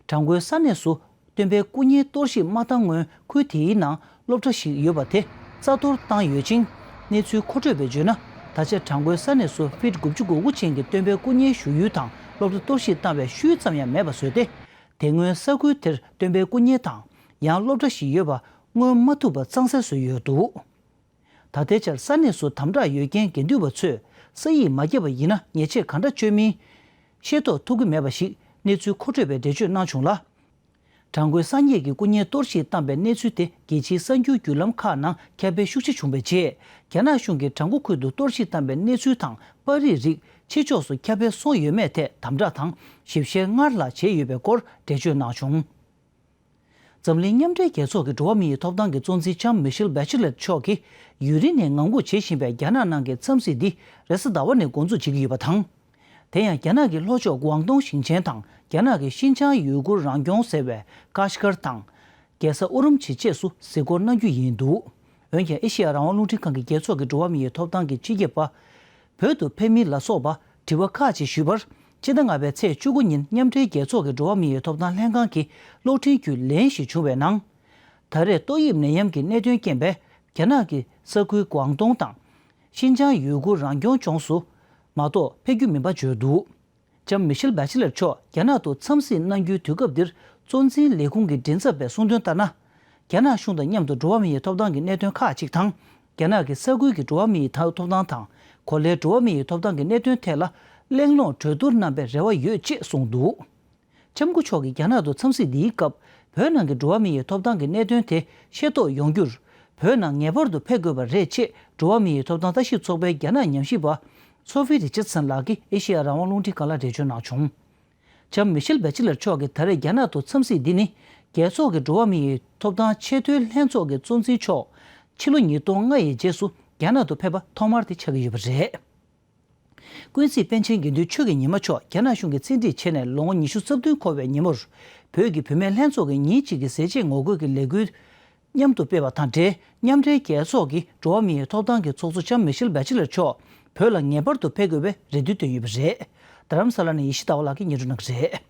བྲག་འགོའི་ས་གནས་སུ་སྟོན་པའི་སྐུ་བརྙན་གཏོར་བཤིག་མ་བཏང་སྔོན་ཁུལ་དེའི་ནང་སློབ་གྲྭ་ཞིག་ཡོད་པ་དེ་རྩ་གཏོར་བཏང་ཡོད་ཅིང་། གནས་ཚུལ་མཁོ་སྤྲོད་པས་བརྗོད་ན། ད་ཆ་བྲག་འགོའི་ས་གནས་སུ་ཕིཊ་དགུ་བཅུ་གོ་དགུ་ཅན་གྱི་སྟོན་པའི་སྐུ་བརྙན་བཞུགས་ཡུལ་དང་སློབ་གྲྭ་གཏོར་བཤིག་བཏང་བའི་ཤུལ་ཙམ་ཡང་མེད་པ་བཟོས་ཏེ། དེ་སྔོན་ས་ཁུལ་དེར་སྟོན་པའི་སྐུ་བརྙན་དང་ཡང་སློབ་གྲྭ་ཞིག་ཡོད་པ་མངོན་མ་ཐུབ་པ་གཙང་སེལ་བཟོས་ཡོད་འདུག་ད་ལྟའི་ཆར་ས་གནས་སུ་དམ་དྲག་ཡོད་རྐྱེན་དགེ་འདུན་པ་ཚོས་ས་ཡིག་མ་བརྒྱབ་པ་ཡིན་ན་ཉེས་ཆད་ག་འདྲ་གཅོད་མིན་ཤེས་རྟོགས་ཐུབ་ཀྱི་མེད་པ་ཞིག་གནས་ཚུལ་མཁོ་སྤྲོད་པས་འགྲེལ་བརྗོད་གནང་བྱུང་ལ། བྲག་འགོའི་སངས་རྒྱས་ཀྱི་སྐུ་བརྙན་གཏོར་བཤིག་བཏང་པའི་གནས་ཚུལ་དེ་རྒྱལ་སྤྱིའི་གསར་འགྱུར་བརྒྱུད་ལམ་ཁག་ནང་ཁྱབ་སྤེལ་ཤུགས་ཆེ་བྱུང་བའི་རྗེས། རྒྱ་ནག་གཞུང་གིས་བྲག་འགོ་ཁུལ་དུ་གཏོར་བཤིག་བཏང་པའི་གནས་ཚུལ་དང་པར་རིས་རིགས་ཕྱི་ཕྱོགས་སུ་ཁྱབ་སྤེལ་སོང་ཡོད་མེད་ཐད་དམ་དྲག་དང་ཞིབ་བཤེར་སྔར་ལྷག་བྱས་ཡོད་པའི་སྐོར་འགྲེལ་བརྗོད་གནང་བྱུང་། འཛམ་གླིང་མཉམ་འབྲེལ་རྒྱལ་ཚོགས་ཀྱི་འགྲོ་བ་མིའི་ཐོབ་ཐང་གི་གཙོ་འཛིན་ལྕམ་མི་ཤེལ་བྷེ་ཆི་ལེཊ་མཆོག་གིས་ཡུན་རིང་ནས་ངང་སྒུག་བྱེད་བཞིན་པའི་རྒྱ་ནག་ནང་གི་འཚམས་གཟིགས་འདི་རེས་གཟའ་ཟླ་བ་ནས་འགོ་འཛུགས་བྱེད་ཀྱི་ཡོད་པ་དང་། དེ་ཡང་རྒྱ་ནག་གི་ལྷོ་ཕྱོགས་ཀོང་ཏུང་ཞིང་ཆེན་དང་རྒྱ་ནག་གི་ཤིན་ཅང་ཡུ་གུར་རང་སྐྱོང་ཟེར་བའི་ཀ་ཤི་ཀར་དང་། རྒྱལ་ས་ཨུ་རུམ་ཆི་བཅས་སུ་གཟིགས་སྐོར་གནང་རྒྱུ་ཡིན་འདུག་འོན་ཀྱང་ཨེ་ཤེ་ཡ་རང་དབང་རླུང་འཕྲིན་ཁང་གི་རྒྱལ་ཚོགས་ཀྱི་འགྲོ་བ་མི་ཡི་ཐོབ་ཐང་གི་སྤྱི་ཁྱབ་པ། བོད་དུ་ཕེབས་མིན་ལ་སོགས་པ་དྲི་བ་ཁག་ཅིག་ཞུས་པར། སྤྱི་ཟླ་ལྔ་པའི་ཚེས་བཅུ་དགུ་ཉིན་མཉམ་འབྲེལ་རྒྱལ་ཚོགས་ཀྱི་འགྲོ་བ་མི་ཡི་ཐོབ་ཐང་ལྷན་ཁང་གི་གློག་འཕྲིན་བརྒྱུད་ལན་ཞིག་བྱུང་བའི་ནང་། ད་རེས་ཏོག་དབྱིབས་ནད་ཡམས་ཀྱི་གནད་དོན་རྐྱེན་པས་རྒྱ་ནག་གི་ས་ཁུལ་ཀོང་ཏུང་དང་། ཤིན་ཅང་ཡུ་གུར་རང་སྐྱོང་ལྗོངས་སུ་མ་གཏོགས་ཕེབས་རྒྱུ་མིན་པ་བརྗོད་འདུག་ལྕམ་མི་ཤེལ་བྷེ་ཆི་ལེར་མཆོག་རྒྱ་ནག་ཏུ་འཚམས་གཟིགས་གནང་རྒྱུའི་དུས་སྐབས་འདིར་གཙོ་འཛིན་ལས་ཁུངས་ཀྱི་མགྲིན་ཚབ་པས་གསུངས་དོན་ལྟར་ན། རྒྱ་ནག་གཞུང་དང་མཉམ་དུ་འགྲོ་བ་མིའི་ཐོབ་ཐང་གི་གནད་དོན་ཁག་ཅིག་དང་། རྒྱ་ནག་གི་ས་ཁུལ་གྱི་འགྲོ་བ་མིའི་ཐོབ་ཐང་དང་། གོ་ལའི་འགྲོ་བ་མིའི་ཐོབ་ཐང་གི་གནད་དོན་ཐད་ལ་གླེང་སློང་གྲོས་བསྡུར་གནང་པའི་རེ་བ་ཡོད་ཅེས་གསུངས་འདུག་ལྕམ་སྐུ་མཆོག་གིས་རྒྱ་ནག་ཏུ་འཚམས་གཟིགས་འདིའི་སྐབས་བོད་ནང་གི་འགྲོ་བ་མིའི་ཐོབ་ཐང་གི་གནད་དོན་དེ་ཤེས་རྟོགས་ཡོང་རྒྱུར། བོད་ནང་ངེས་པར་དུ་ཕེབས་དགོས་པ་རེད་ཅེས་འགྲོ་བ་མིའི་ཐོབ་ཐང་ལྟ་ཞིབ་ཚོགས་པའི་རྒྱ་ནག་ཉམས་ཞིབ་པ་སོ་ཕི་རི་ཅར་སན་ལགས་ཀྱིས་ཨེ་ཤེ་ཡ་རང་དབང་རླུང་འཕྲིན་ཁང་ལ་འགྲེལ་བརྗོད་གནང་བྱུང་། ལྕམ་མི་ཤེལ་བྷེ་ཆི་ལར་མཆོག་གིས་ད་རེས་རྒྱ་ནག་ཏུ་འཚམས་གཟིགས་འདི་ནི་རྒྱལ་ཚོགས་ཀྱི་འགྲོ་བ་མིའི་ཐོབ་ཐང་ཆེས་མཐོའི་ལྷན་ཚོགས་ཀྱི་གཙོ་འཛིན་མཆོག་ཕྱི་ལོ་ཉིས་སྟོང་ལྔ་ཡི་རྗེས་སུ་རྒྱ་ནག་ཏུ་ཕེབས་པ་ཐོག་མར་དེ་ཆགས་ཀྱི་ཡོད་པ་རེད། ཀུན་གཟིགས་པཎ་ཆེན་དགེ་འདུན་ཆོས་ཀྱི་ཉི་མ་མཆོག་རྒྱ་ནག་གཞུང་གིས་བཙན་ཁྲིད་བྱས་ནས་ལོ་ངོ་ཉི་ཤུ་རྩ་བདུན་འཁོར་བའི་ཉིན་མོར། བོད་ཀྱི་བུད་མེད་ལྷན་ཚོགས་ཀྱི་ཉིན་གཅིག་གི་ཟས་བཅད་ངོ་རྒོལ་གྱི་ལས་འགུལ་མཉམ་དུ་སྤེལ་བ་དང་འབྲེལ། མཉམ་འབྲེལ་རྒྱལ་ཚོགས་ཀྱི་འགྲོ་བ་མིའི་ཐོབ་ཐང་གི་ཚོགས་གཙོ་ལྕམ་མི་ཤེལ་བྷེ་ཆི་ལར་མཆོག་བོད་ལ་ངེས་པར་དུ་ཕེབས་དགོས་པའི་རེ་འདུན་བཏོན་ཡོད་པ་རེད། རྡ་རམ་ས་ལ་ནས་ཡེ་ཤེས་ཟླ་བ་ལགས་ཀྱིས་སྙན་སྒྲོན་གནང་གི་རེད།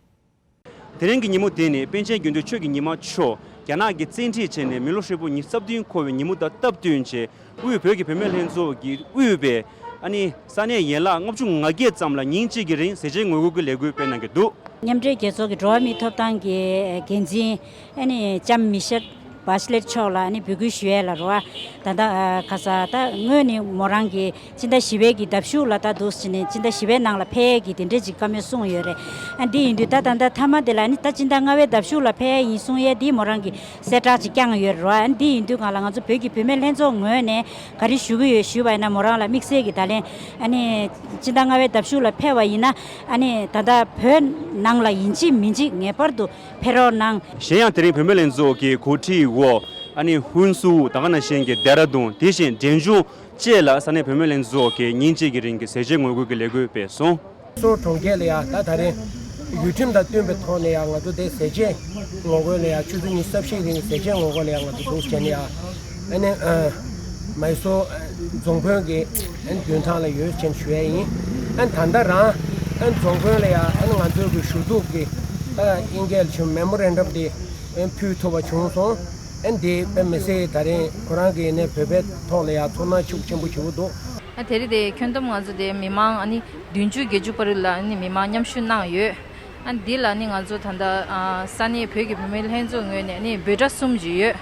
དེ་རིང་གི་ཉིན་མོ་དེ་ནི་པཎ་ཆེན་དགེ་འདུན་ཆོས་ཀྱི་ཉི་མ་མཆོག་རྒྱ་ནག་གིས་བཙན་ཁྲིད་བྱས་ནས་མི་ལོ་ཧྲིལ་པོ་ཉི་ཤུ་རྩ་བདུན་འཁོར་བའི་ཉིན་མོ་དང་སྟབས་བསྟུན་བྱས། དབུས་བོད་ཀྱི་བུད་མེད་ལྷན་ཚོགས་ཀྱིས་དབུས་པའི་ཨ་ནི་ས་གནས་ཡན་ལག་ལྔ་བཅུ་ང་བརྒྱད་ཙམ་ལ་ཉིན་གཅིག་གི་རིང་ཟས་བཅད་ངོ་རྒོལ་གྱི་ལས་འགུལ་སྤེལ་གནང་གི་འདུག་མཉམ་འབྲེལ་རྒྱལ་ཚོགས་ཀྱི་འགྲོ་བ་མིའི་ཐོབ་ཐང་གི་འགན་འཛིན་ཨ་ནི་ལྕམ་མི་ཤེལ་ བྷ་ཆི་ལེཊ་མཆོག་ལ་ཨ་ནི་འབོད་སྐུལ་ཞུ་ཡས་ལ་རོ། ཨ་ད་ལྟ་ཨ་ག་ས་ད་སྔོན་ནས་མོ་རང་གིས་སྤྱི་ཟླ་བཞི་པའི་གི་ཟླ་གཞུག་ལ་ད་འདུག་སེ་བྱས་ནས་སྤྱི་ཟླ་བཞི་པའི་ནང་ལ་ཕེབས་ཡས་ཀྱི་དེ་འདྲས་ཅིག་བཀའ་མོལ་གསུངས་ཡོད་རེད། ཨ་འདི་ཡིན་དུས་ད་ད་ལྟ་མཐའ་མ་དེ་ལ་ཨ་ནི་ད་སྤྱི་ཟླ་ལྔ་པའི་ཟླ་གཞུག་ལ་ཕེབས་ཡས་ཡིན་གསུང་ཡས་འདི་མོ་རང་གིས་གསལ་བསྒྲགས་ཅིག་བསྐྱངས་ཡོད་རེད་རོ། ཨ་འདི་ཡིན་དུས་སྒང་ལ་ང་ཚོ་བོད་ཀྱི་བུད་མེད་ལྷན་ཚོགས་ངོས་ནས་ག་རེ་ཞུ་གི་ཡོད་ཞུས་པ་ཡིན་ན་མོ་རང་ལ་དམིགས་བསལ་གྱི་ད་ལན་ཨ་ནི་སྤྱི་ཟླ་ལྔ་པའི་ཟླ་གཞུག་ལ་ཕེབས་པ་ཡིན་ན་ཨ་ནི་ད་ལྟ་བོད་ནང་ལ་ཡིན་གཅིག་མིན་གཅིག་ངེས་པར་དུ་ཕེབས་རོགས་གནང་། གཞན་ཡང་དེ་རིང་བུད་མེད་ལྷན་ཚོགས་ཀྱི་གོ་སྒྲིག་འོག་ཨ་ནི་ཧུན་སུར་ད་ག་ནང་བཞིན་གྱི་ལྡེ་ར་ལྡུན་དེ་བཞིན་འབྲས་ལྗོངས་བཅས་ལ་ས་གནས་བུད་མེད་ལྷན་ཚོགས་ཀྱིས་ཉིན་གཅིག་གི་རིང་གི་ཟས་བཅད་ངོ་རྒོལ་གྱི་ལས་འགུལ་སྤེལ་སོང་། སོ་གྲོང་ཁྱེར་ལ་ཡ་ད་ད་རེས་ཡུལ་ཁྲིམས་དང་བསྟུན་པའི་ཐོག་ནས་ཡ་ང་ཚོ་དེ་ཟས་བཅད་ངོ་རྒོལ་ལ་ཡ་ཆུ་ཚོད་ཉི་ཤུ་རྩ་བཞིའི་རིང་གི་ཟས་བཅད་ངོ་རྒོལ་ལ་ཡ་ང་ཚོ་འདུག་བྱས་ནས་ཡ་ཨ་ནི་མའི་སོར་རྫོང་དཔོན་གྱི་མདུན་ཐང་ལ་ཡོད་ཅེས་ཞུ་ཡ་ཡིན། ཨ་ནི་ད་ལྟ་རང་ཨ་ནི་རྫོང་དཔོན་ལ་ཡ་ཨ་ནི་ང་ཚོའི་གི་ཞུ་གཏུག་གི་ཨིན་སྐད་ལ་བྱུང་མེ་མོ་རན་ཌམ་དེ་ཕུལ་ཐུབ་པ་བྱུང་སོང་། ཨ་ནི་དེ་དཔེ་མི་སྲིད་ད་རིང་ཁོ་རང་གི་ནས་བོད་པའི་ཐོག་ལ་ཡ་ཚོར་སྣང་ཤུགས་ཆེན་པོ་ཞིག་འདུག་ཨ་དེ་རིང་དེ་ཁྱོན་བསྡོམས་ང་ཚོ་དེ་མི་མང་ཨ་ནི་བདུན་ཅུ་བརྒྱད་ཅུ་བར་ལ་ཨ་ནི་མི་མང་མཉམ་ཞུགས་གནང་ཡོད། ཨ་འདི་ལ་ནི་ང་ཚོ་ད་ལྟ་ཨ་ས་གནས་བོད་ཀྱི་བུད་མེད་ལྷན་ཚོགས་ངོས་ནས་ནི་འབོད་སྒྲ་གསུམ་ཅིག་ཡོད།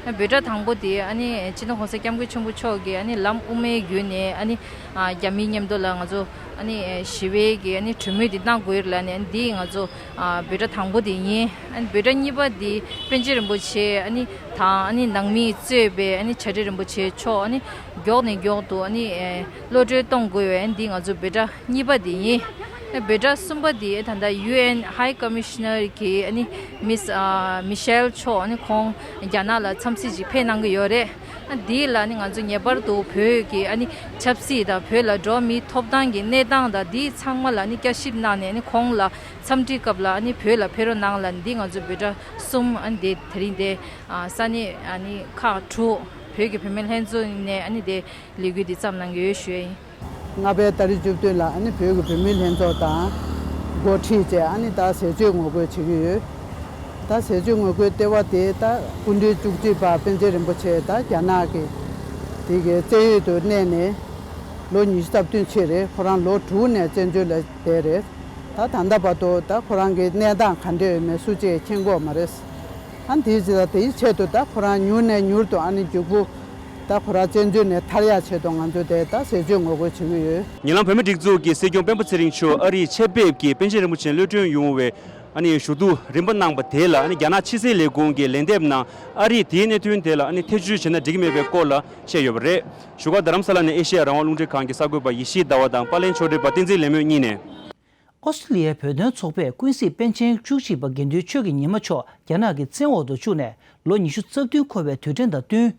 ཨ་འབོད་སྒྲ་དང་པོ་དེ་ཨ་ནི་སྤྱི་ནོར་༸གོང་ས་༸སྐྱབས་མགོན་ཆེན་པོ་མཆོག་གིས་ཨ་ནི་ལམ་དབུ་མའི་བརྒྱུད་ནས་ཨ་ནི་ཨ་རྒྱ་མིའི་མཉམ་དུ་ལ་ང་ཚོ་ཨ་ནི་ཞི་བའི་གི་ཨ་ནི་གྲོས་མོལ་འདི་གནང་དགོས་ལ་ནི་ཨ་ནི་འདི་ང་ཚོ་ཨ་འབོད་སྒྲ་དང་པོ་དེ་ཡིན། ཨ་ནི་འབོད་སྒྲ་གཉིས་པ་དེ་པཎ་ཆེན་རིན་པོ་ཆེ་ཨ་ནི་དང་ཨ་ནི་ནང་མིས་གཙོས་པའི་ཨ་ནི་བྱ་བྲལ་རིན་པོ་ཆེ་མཆོག་ཨ་ནི་མགྱོགས་ནས་མགྱོགས་དུ་ཨ་ནི་ཨེ་གློད་གྲོལ་གཏོང་དགོས་པའི་ཨ་ནི་འདི་ང་ཚོ་འབོད་སྒྲ་གཉིས་པ་དེ་ཡིན། འབོད་སྒྲ་གསུམ་པ་དེ་ད་ལྟ་ཡུ་ཨེན་High Commissioner གི་ཨ་ནི་མིས་ཨ་མི་ཤེལ་མཆོག་ཨ་ནི་ཁོང་རྒྱ་ནག་ལ་འཚམས་གཟིགས་ཅིག་ཕེབས་གནང་གི་ཡོད་རེད། ཨ་དེ་ལ་ནི་ང་ཚོ་ངེས་པར་དུ་བོད་ཀྱི་ཨ་ནི་ཆབ་སྲིད་དང་བོད་ལ་འགྲོ་བ་མིའི་ཐོབ་ཐང་གི་གནས་སྟངས་དང་དེ་ཚང་མ་ལ་ནི་བསྐྱར་ཞིབ་གནང་ནས་ནི་ཁོང་ལ་འཚམས་འདྲིའི་སྐབས་ལ་ཨ་ནི་བོད་ལ་ཕེབས་རོགས་གནང་ལ་འདི་ང་ཚོ་འབོད་སྒྲ་གསུམ་ཨ་ནི་དེ་དེ་རིང་དེ་ཨ་ས་གནས་ཨ་ནི་ཁག་དྲུག་བོད་ཀྱི་བུད་མེད་ལྷན་ཚོགས་ནས་ཨ་ནི་དེ་ལས་འགུལ་འདི་བརྩམས་གནང་གི་ཡོད་ཞུ་ཡ་ཡིན། ལྔ་པའི་ཏ་རིག་བཅུ་བདུན་ལ་ཨ་ནི་བོད་ཀྱི་བུད་མེད་ལྷན་ཚོགས་དང་འགོ་ཁྲིད་བཅས་ཨ་ནི་ད་ཟས་བཅད་ངོ་རྒོལ་བྱེད་ཀྱི་ཡོད། ད་ཟས་བཅད་ངོ་རྒོལ་ལྟེ་བ་དེ་ད་སྐུ་ཕྲེང་བཅུ་གཅིག་པ་པཎ་ཆེན་རིན་པོ་ཆེ་ད་རྒྱ་ནག་གི་དེ་གའི་བཙན་ཡུལ་དུ་གནས་ནས་ལོ་ཉི་ཤུ་རྩ་བདུན་ཕྱིན་རེད། ཁོ་རང་ལོ་དྲུག་ནས་བཙན་བྱོལ་ལ་བསྡད་རེད། ད་ད་ལྟ་བར་དུ་ད་ཁོ་རང་གི་གནས་སྟངས་ག་འདྲ་ཡོད་མེད་སུ་གཅིག་མཁྱེན་གྱི་ཡོད་མ་རེད། ཨ་ནི་དེའི་ཕྱིར་དེའི་ཆེད་དུ་ད་ཁོ་རང་མྱུར་ནས་མྱུར་དུ་ཨ་ནི་མཇུག་པོ་ད་ཁོ་རང་བཙན་བྱོལ་ནས་ཐར་ཡག་ཆེད་དུ་ང་ཚོ་དེ་ད་ཟས་བཅད་ངོ་རྒོལ་བྱེད་ཀྱི་ཡོད། ཉེ་ལམ་བོད་མིའི་སྒྲིག་འཛུགས་ཀྱི་སྲིད་སྐྱོང་སྤེན་པ་ཚེ་རིང་མཆོག་ཨ་རིའི་ཆེད་ཕེབས་ཀྱིས་པཎ་ཆེན་རིན་པོ་ཆེ་གློད་གྲོལ་ཡོང་བའི་ཨ་ནི་ཞུ་གཏུག་རིམ་པ་གནང་པ་དེ་ལ་ཨ་ནི་རྒྱ་ནག་ཕྱི་སྲིད་ལས་ཁུངས་ཀྱི་ལན་འདེབས་ནང་ཨ་རིས་དེའི་གནད་དོན་དེ་ལ་ཨ་ནི་ཐེ་བྱུས་བྱས་ན་འགྲིག་གི་མེད་པའི་སྐོར་ལ་བཤད་ཡོད་པ་རེད། བཞུགས་སྒར་རྡ་རམ་ས་ལ་ནས་ཨེ་ཤེ་ཡ་རང་དབང་རླུང་འཕྲིན་ཁང་གི་གསར་འགོད་པ་ཡེ་ཤེས་ཟླ་བ་དང་པར་ལེན་ཕྱོགས་སྒྲིག་པ་བསྟན་འཛིན་ལེགས་སྨོན་གཉིས་ནས། ཨོ་སི་ཀྲི་ལི་ཡའི་བོད་དོན་ཚོགས་པས་ཀུན་གཟིགས་པཎ་ཆེན་བཅུ་གཅིག་པ་དགེ་འདུན་ཆོས་ཀྱི་ཉི་མ་མཆོག་རྒྱ་ནག་གི་བཙོན་འོག་ཏུ་བཅུག་ནས་ལོ་ཉི་ཤུ་རྩ་བདུན་འཁོར་བའི་དུས་དྲན་དང་བསྟུན།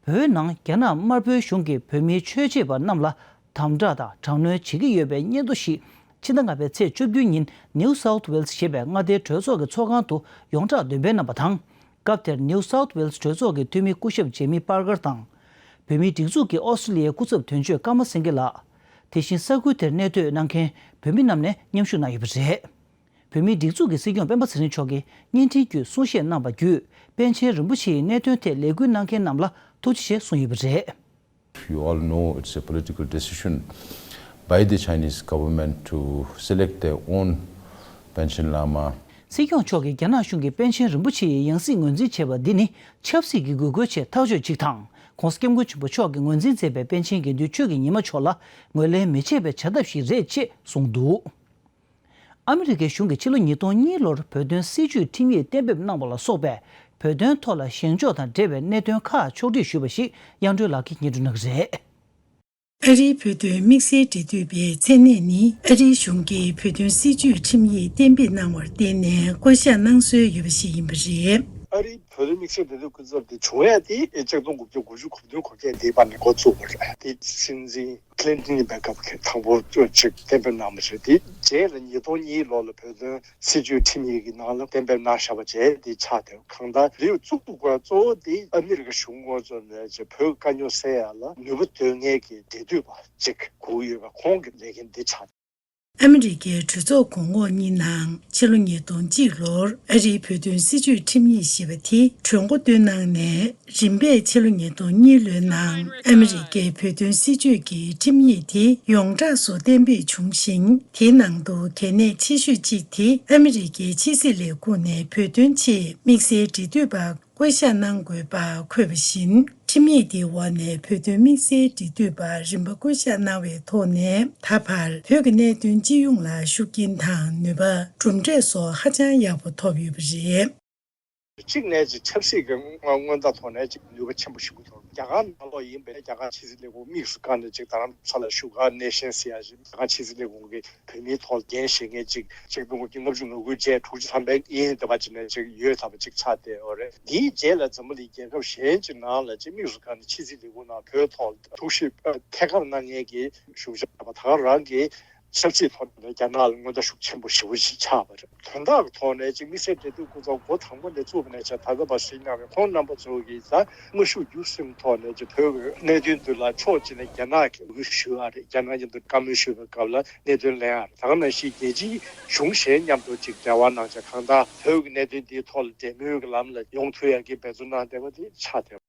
བོད་ནང་རྒྱ་ནག་དམར་པོའི་གཞུང་གིས་བོད་མིའི་ཆོས་བྱེད་པ་རྣམས་ལ་དམ་དྲག་དང་དྲག་གནོན་བྱེད་ཀྱི་ཡོད་པའི་སྙན་ཐོ་ཞིག་ཕྱི་ཟླ་ལྔ་པའི་ཚེས་བཅུ་བདུན་ཉིན་New South Wales ཞེས་པའི་མངའ་སྡེའི་གྲོས་ཚོགས་ཀྱི་ཚོགས་ཁང་དུ་ཡོངས་གྲགས་འདོན་སྤེལ་གནང་བ་དང་། སྐབས་དེར་New South Wales གྲོས་ཚོགས་ཀྱི་འཐུས་མི་སྐུ་ཞབས་ཇེ་མི་པར་ཀར་དང་། བོད་མིའི་སྒྲིག་འཛུགས་ཀྱི་ཨོ་སི་ཀྲི་ལི་ཡའི་སྐུ་ཚབ་དོན་གཅོད་ཀརྨ་སེང་གེ་ལགས། དེ་བཞིན་ས་ཁུལ་དེར་གནས་སྡོད་གནང་མཁན་བོད་མི་རྣམས་ནས་མཉམ་ཞུགས་གནང་ཡོད་པ་རེད། བོད་མིའི་སྒྲིག་འཛུགས་ཀྱི་སྲིད་སྐྱོང་སྤེན་པ་ཚེ་རིང་མཆོག་གིས་བརྙན་འཕྲིན་བརྒྱུད་གསུང་བཤད་གནང་བ་བརྒྱུད། པཎ་ཆེན་རིན་པོ་ཆེའི་གནད་དོན་ཐད་ལས་འགུལ་གནང་མཁན་རྣམས་ལ་ཐུགས་རྗེ་ཆེ་གསུངས་ཡོད་པ་རེད། You all know it's a political decision by the Chinese government to select their own Panchen Lama. སྲིད་སྐྱོང་མཆོག་གིས་རྒྱ་ནག་གཞུང་གིས་པཎ་ཆེན་རིན་པོ་ཆེ་ཡི་ཡང་སྲིད་ངོས་འཛིན་བྱས་པ་འདི་ནི་ཆབ་སྲིད་ཀྱི་དགོས་མཁོའི་ཆེད་ཐག་གཅོད་ཅིག་དང་། ྋགོང་ས་ྋསྐྱབས་མགོན་ཆེན་པོ་མཆོག་གིས་ངོས་འཛིན་མཛད་པའི་པཎ་ཆེན་དགེ་འདུན་ཆོས་ཀྱི་ཉི་མ་མཆོག་ལ་ངོས་ལེན་མི་བྱེད་པའི་བྱ་ཐབས་ཤིག་རེད་ཅེས་གསུངས་འདུག་ཨ་མི་རི་ཀའི་གཞུང་གིས་ཕྱི་ལོ་ཉིས་སྟོང་གཉིས་ལོར་བོད་དོན་སྲིད་བྱུས་ཁྲིམས་ཡིག་གཏན་འབེབས་གནང་བ་ལ་སོགས་པའི་བོད་དོན་ཐོག་ལ་བཞེངས་ཕྱོགས་དང་འབྲེལ་བའི་གནད་དོན་ཁག་ཕྱོགས་སྒྲིག་ཞུས་པ་ཞིག་དབྱངས་སྒྲོན་ལགས་ཀྱིས་སྙན་སྒྲོན་གནང་གི་རེད། ཨ་རིའི་བོད་དོན་དམིགས་བསལ་འབྲེལ་མཐུད་པའི་མཚན་གནས་ནི་ཨ་རིའི་གཞུང་གིས་བོད་དོན་སྲིད་བྱུས་ཁྲིམས་ཡིག་གཏན་འབེབས་གནང་བར་བརྟེན་ནས་བསྐོ་གཞག་གནང་སྲོལ་ཡོད་པ་ཞིག་ཡིན་པ་རེད། ཨ་རིའི་བོད་དོན་དམིགས་བསལ་འབྲེལ་མཐུད་སྐུ་ཚབ་དེ་བྱུང་ཡ་དེ་ཆིག་སྟོང་དགུ་བརྒྱ་དགུ་བཅུ་གོ་བདུན་གོ་བརྒྱད་དེའི་བར་ནས་འགོ་བཙུགས་པ་རེད། དེ་སྲིད་འཛིན་ཀླིན་ཏོན་གྱི་སྐབས་དང་པོ་ཅིག་གཏན་འབེབས་གནང་བ་རེད། དེ་རྗེས་ལ་ཉིས་སྟོང་གཉིས་ལོ་ལ་བོད་དོན་སྲིད་བྱུས་ཁྲིམས་ཡིག་གི་ནང་ལ་གཏན་འབེབས་གནང་བཞག་པ་བྱས་དེ་ཆགས་ཏེ། གང་ལྟར་དེ་བཙུགས་དགོས་གཙོ་བོ་དེ་ཨ་མི་རི་ཀ་གཞུང་ངོས་ནས་བོད་དཀའ་རྙོག་སེལ་ཡ་ལ་ནུས་པ་འདོན་མཁན་གྱི་འབྲེལ་མཐུད་པ་ཅིག་དགོས་ཡོད་པ་ཁོང་གི་ལས་འགན་འདི་ཆགས། ཨ་མི་རི་ཀའི་གྲོས་ཚོགས་གོང་འོག་གཉིས་ནང་ཕྱི་ལོ་ཉིས་སྟོང་གཅིག་ལོར་ཨ་རིའི་བོད་དོན་སྲིད་བྱུས་ཁྲིམས་ཡིག་ཞེས་པ་དེ་གྲོས་འགོ་བཏོན་གནང་ནས། རིམ་པས་ཕྱི་ལོ་ཉིས་སྟོང་གཉིས་ལོའི་ནང་ཨ་མི་རི་ཀའི་བོད་དོན་སྲིད་བྱུས་ཀྱི་ཁྲིམས་ཡིག་དེ་ཡོངས་གྲགས་སུ་གཏན་འབེབས་བྱུང་ཞིང་། དེའི་ནང་དུ་གལ་གནད་ཆེ་ཤོས་གཅིག་དེ་ཨ་མི་རི་ཀའི་ཕྱི་སྲིད་ལས་ཁུངས་ནས་བོད་དོན་ཆེད་དམིགས་བསལ་འབྲེལ་མཐུད་པ་ བསྐོ་གཞག་གནང་དགོས་པ་འཁོད་པ་བཞིན། ཁྲིམས་ཡིག་དེའི་འོག་ནས་བོད་དོན་དམིགས་བསལ་འབྲེལ་མཐུད་པ་རིམ་པ་བསྐོ་གཞག་གནང་བའི་ཐོག་ནས། ད་བར་བོད་ཀྱི་གནད་དོན་སྤྱི་ཡོངས་ལ་ཤུགས་རྐྱེན་དང་ནུས་པ། གྲུབ་འབྲས་སོགས་ཧ་ཅང་ཡག་པོ་ཐོབ་ཡོད་པ་རེད། གཅིག་ནས་ཅིག་ཆབ་སྲིད་ཀྱི་མངོན་མངོན་རྟགས་ཐོག་ནས་ཅིག་ནུས་པ་ཆེན་པོ་ཞིག་ཐོབ། རྒྱ་གར་ནང་ལོགས་ཡིན་པའི་རྒྱ་གར་ཕྱི་སྲིད་ལས་ཁུངས་དམིགས་སུ་བཀར་ནས་ཅིག་རྡ་རམ་ས་ལར་བཞུགས་སྒར་གནས་ཆེན་ཟེར་ཡ་ཞིག་རྒྱ་གར་ཕྱི་སྲིད་ལས་ཁུངས་ཀྱི་བོད་མིའི་ཐོག་འགན་བཞེས་མཁན་ཅིག་ཆིག་སྟོང་དགུ་བརྒྱ་ལྔ་བཅུ་ང་དགུའི་རྗེས་དྲུག་ཅུ་ཐམ་པའི་དབྱིན་ཡུལ་འདི་པ་ཅིག་ནས་ཅིག་ཡོད་ཐབས་ཅིག་ཆགས་བསྡད་ཡོད་རེད། འདིའི་རྗེས་ལ་འཛམ་བུ་གླིང་རྒྱལ་ཁབ་གཞན་ཅིག་ནང་ལ་ཅིག་དམིགས་སུ་བཀར་ནས་ཕྱི་སྲིད་ལས་ཁུངས་ནང་བོད་ཐོག་ཐུགས་ཞིབ་ཐད་ཀར་གནང་མཁན་གྱི་བཞུགས་བྱ་བ་ད་ག་རང་གི་ཆབ་སྲིད་ཐོག་ནས་རྒྱ་ནག་ལ་མངོན་རྟགས་ཤུགས་ཆེན་པོ་ཞེ་པོ་ཞིག་ཆགས་པ་རེད། དོན་དག་གི་ཐོག་ནས་ཅིག་དམིགས་བསལ་འབྲེལ་མཐུད་སྐུ་ཚབ་འགོ་དང་པོ་ནས་བཙུགས་པ་ནས་བྱས་ད་ལྟ་བར་གཟིགས་གནང་བའི་ཁོང་རྣམ་པ་ཚོ་གིས་ད་དམའ་ཤོས་རྒྱུ་སེམས་ཐོག་ནས་ཅིག་བོད་ཀྱི་གནད་དོན་འདི་ལ་ཕྱོགས་གཅིག་ནས་རྒྱ་ནག་གིས་འོས་ཞུ་བ་རེད། རྒྱ་ནག་མཉམ་དུ་བཀའ་མོལ་ཞུ་བའི་སྐབས་ལ་གནད་དོན་གླེང་ཡ་རེད། ད་ག་ནང་བཞིན་རྒྱལ་སྤྱིའི་གཞུང་གཞན་མཉམ་དུ་ཅིག་འབྲེལ་བ་གནང་བྱས་གང་ལྟར་བོད་ཀྱི་གནད་དོན་འདིའི་ཐོག་ལ་འབྲེལ་མོལ་གྱི་ལམ་ལ་ཡོང་ཐུབ་ཡ་གི་འབད་བརྩོན་གནང་བསྡད་པ་དེ་ཆགས་བསྡད་པ།